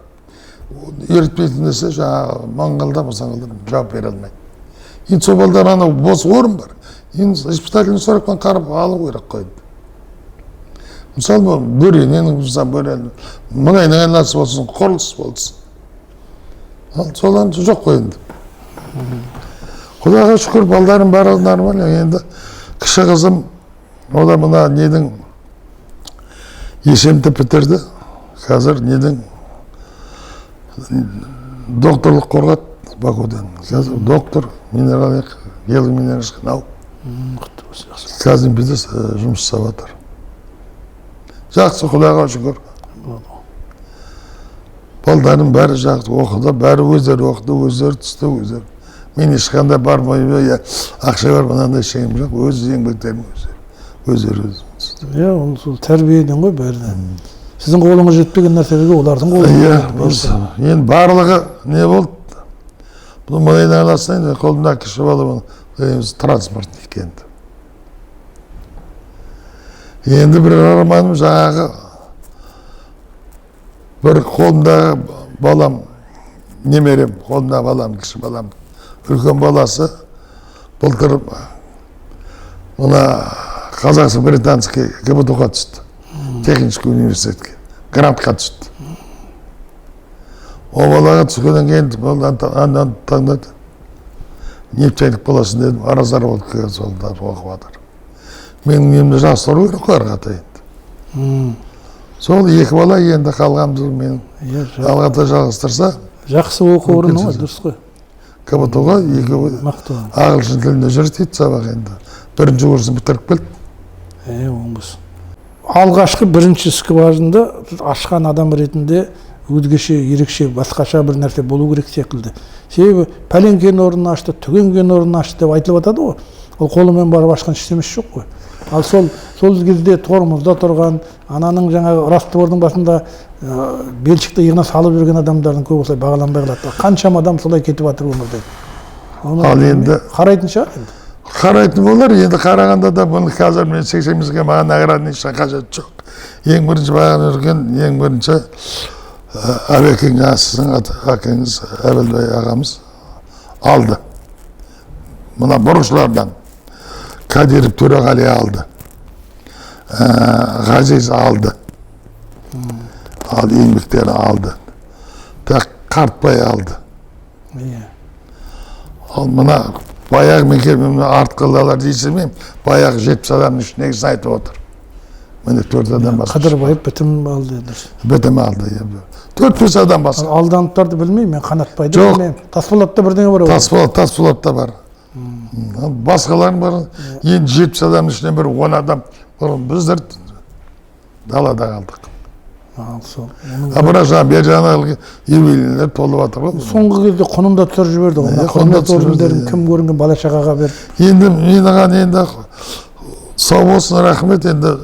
үйретпейтін десе, жаңағы маңғалдап масаңғалдап жауап бере алмайды. Енді сол балдар, анау бос орын бар, енді испытательный срокпен қарап алу керек қой енді. Мысалы, бөрененің, мысалы, бөрен мұнайдың айналасы болсын, құрылыс болсын, ал содан жоқ қой енді. Құдайға шүкір, балдарым барлығы нормально. Енді кіші қызым, ол да мына недің ЕСМТ бітірді, қазір недің докторлық қорғады Бакуден. Қазір доктор минералогия, геология наук. Құтты болсын, жақсы. КазНПД жұмыс жасап жатыр. Жақсы, құдайға шүкір. Балдарым бәрі жақсы оқыды, бәрі өздері оқыды, өздері түсті, өздері. Мен ешқандай бармай, я ақша бар, мынандай ештеңем жоқ, өз еңбектерім, өздері өздері түсті. Иә, ол сол тәрбиеден ғой бәрі де. Сіздің қолыңыз жетпеген нәрселерге олардың қолы Иә, жетеді. Біз енді барлығы не болды, бұл мұнайдың айналасында енді қолымдағы кіші бала бұны транспортник. Енді бір арманым, жаңағы бір қолымдағы балам, немерем, қолымдағы балам, кіші балам, үлкен баласы былтыр мына Қазақстан британский КБТУ ға түсті, технический университетке грантқа түсті. Ол балаға түскеннен кейін ол андан таңдады, нефтяник боласың дедім, разработкаға сол оқып жатыр. Менің немді жастыру керек қой ары қарата енді. Сол екі бала енді қалған менің. Иә, алға қарата жалғастырса. Жақсы оқу орны ғой, дұрыс қой. КБТУ ға екеуі. Мықты. Ағылшын тілінде жүр дейді сабақ, енді бірінші курсын бітіріп келді. Е, оң болсын. Алғашқы бірінші скважинды ашқан адам ретінде өзгеше, ерекше, басқаша бір нәрсе болу керек секілді. Себебі пәлен кен орнын ашты, түген кен орнын ашты деп айтылып жатады ғой. Ол қолымен барып ашқан ештемесі жоқ қой. Ал сол кезде тормозда тұрған, ананың жаңағы раствордың басында белшікті иығына салып жүрген адамдардың көбі осылай бағаланбай қалады. Қаншама адам солай кетіп жатыр өмірден. Оны Ал енді қарайтын шығар енді. Қарайтын болар енді. Қарағанда да бұны қазір мен 85-ге, маған награданың ешқандай қажеті жоқ. Ең бірінші маған үрген, ең бірінші Әбекең, жаңағы сіздің әкеңіз Әбілбай ағамыз алды. Мына бұрыншылардан Кадиров Төреғали алды. Ғазиз алды. Алды, еңбектері алды. Так Қартбай алды. Иә. Ал мына баяғы мен келіп, мына артқылалар дейсің, баяғы 70 адамның ішіндегісін айтып отыр. Міне 4 адам басқа. Қыдырбаев бітім алды, дұрыс. Бітім алды. 4-5 адам басқа. Алданыптарды білмеймін, мен Қанатбайды Жоқ. білмеймін. Тасболатта бірдеңе бар ғой. Тасболатта бар. Басқалардың бәрі енді 70 адамның ішінен бір 10 адам біздер далада қалдық. Ал сол. А бірақ жаңа бер жағына юбилейлер толып жатыр ғой. Соңғы кезде құнын да түсіріп жіберді ғой. Иә, Мына құнын да құрмет түсіріп ордендерін жіберді, кім көрінген бала шағаға беріп. Енді мен оған енді сау болсын, рахмет енді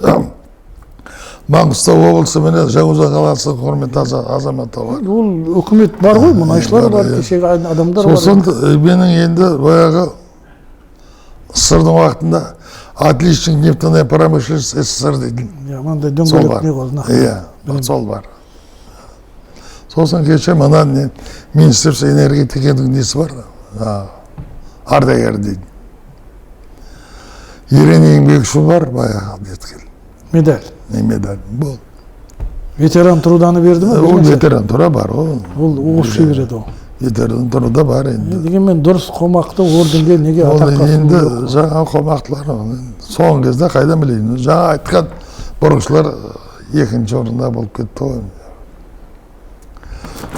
Маңғыстау облысы менен Жаңаөзен қаласы құрметті азаматы бар. Ол үкімет бар ғой, мұнайшылар бар, бар, иә. кешегі адамдар бар. Сосын менің енді баяғы СССР-дің уақытында отличник нефтяной промышленности СССР дейтін. Иә, мынандай Сол дөңгелек бар. не ғой, нақты. Иә, сол бар. Сосын кеше мына не, Министерство энергетиканың несі бар, ардагер дейді. Ерен еңбегі үшін бар баяғы неткен. Медаль. Не медаль. Бол. Ветеран труданы берді ме? Ол Бермесе? ветеран труда бар ол. Ол общий береді ол. Ветеран труда бар енді. Дегенмен дұрыс қомақты орденге неге Ол атаққа енді ұсыну керек қой? жаңа қомақтылар ол енді соңғы кезде қайдан білейін, жаңа айтқан бұрынғышылар екінші орында болып кетті ғой.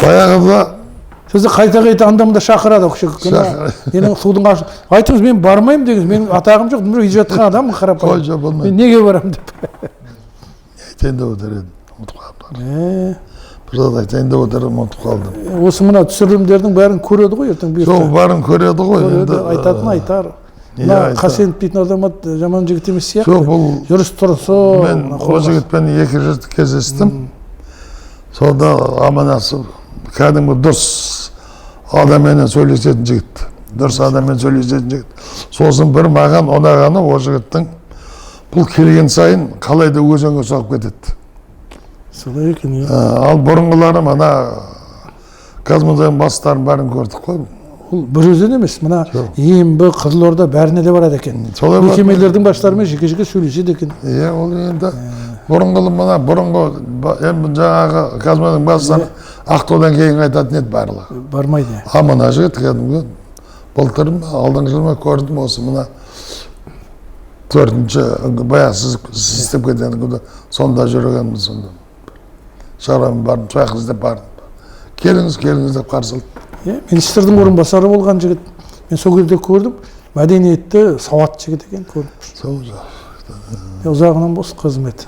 Баяғыда Сізді қайта-қайта анда-мында шақырады ол кісі. Шақырады. Менің судың аш... Айтыңыз, мен бармаймын дегенсіз, менің атағым жоқ, мен үйде жатқан адаммын қарапайым. Қой, жоқ, болмайды. Мен неге барамын деп. Айтайын деп отыр едім, ұмытып қалдым. Бір зат айтайын деп отыр едім, ұмытып қалдым. Осы мына түсірілімдердің бәрін көреді ғой ертең бұйырса. Жоқ, бәрін көреді ғой. Көреді, енді, айтатын айтар. Иә, Мына айтар. Қасенов дейтін азамат жаман жігіт емес сияқты. Жоқ, бұл Жүріс тұрысы. мен мына ол қорғас. жігітпен 2 рет кездестім. Сонда амандасып, кәдімгі дұрыс адамменен сөйлесетін жігіт. Дұрыс адаммен сөйлесетін жігіт. Сосын бір маған ұнағаны ол жігіттің бұл келген сайын қалай да өзенге соғып кетеді. Солай екен, иә. Ал бұрынғылары мына Қазмұнайдың бастарын бәрін көрдік қой. Ол бір өзен емес, мына Жоқ. Ембі, Қызылорда бәріне де барады екен. Солай барады. Мекемелердің басшыларымен жеке-жеке сөйлеседі екен. Иә, ол енді бұрынғы мына бұрынғы енді жаңағы Қазмұнайдың бастары Ақтаудан кейін айтатын еді барлығы. Бармайды. А мына жігіт кәдімгі былтыр ма, алдыңғы жылы ма көрдім осы мына 4-ші баяғы сіз істеп кеткен күні сонда жүргенбіз сонда. Шаруам бардым, сол жаққа іздеп бардым. Келіңіз, келіңіз деп қарсы алды. Иә, министрдің орынбасары болған жігіт. Мен сол кезде көрдім, мәдениетті, сауатты жігіт екен, көрдім. Сол Ұзағынан бос қызмет.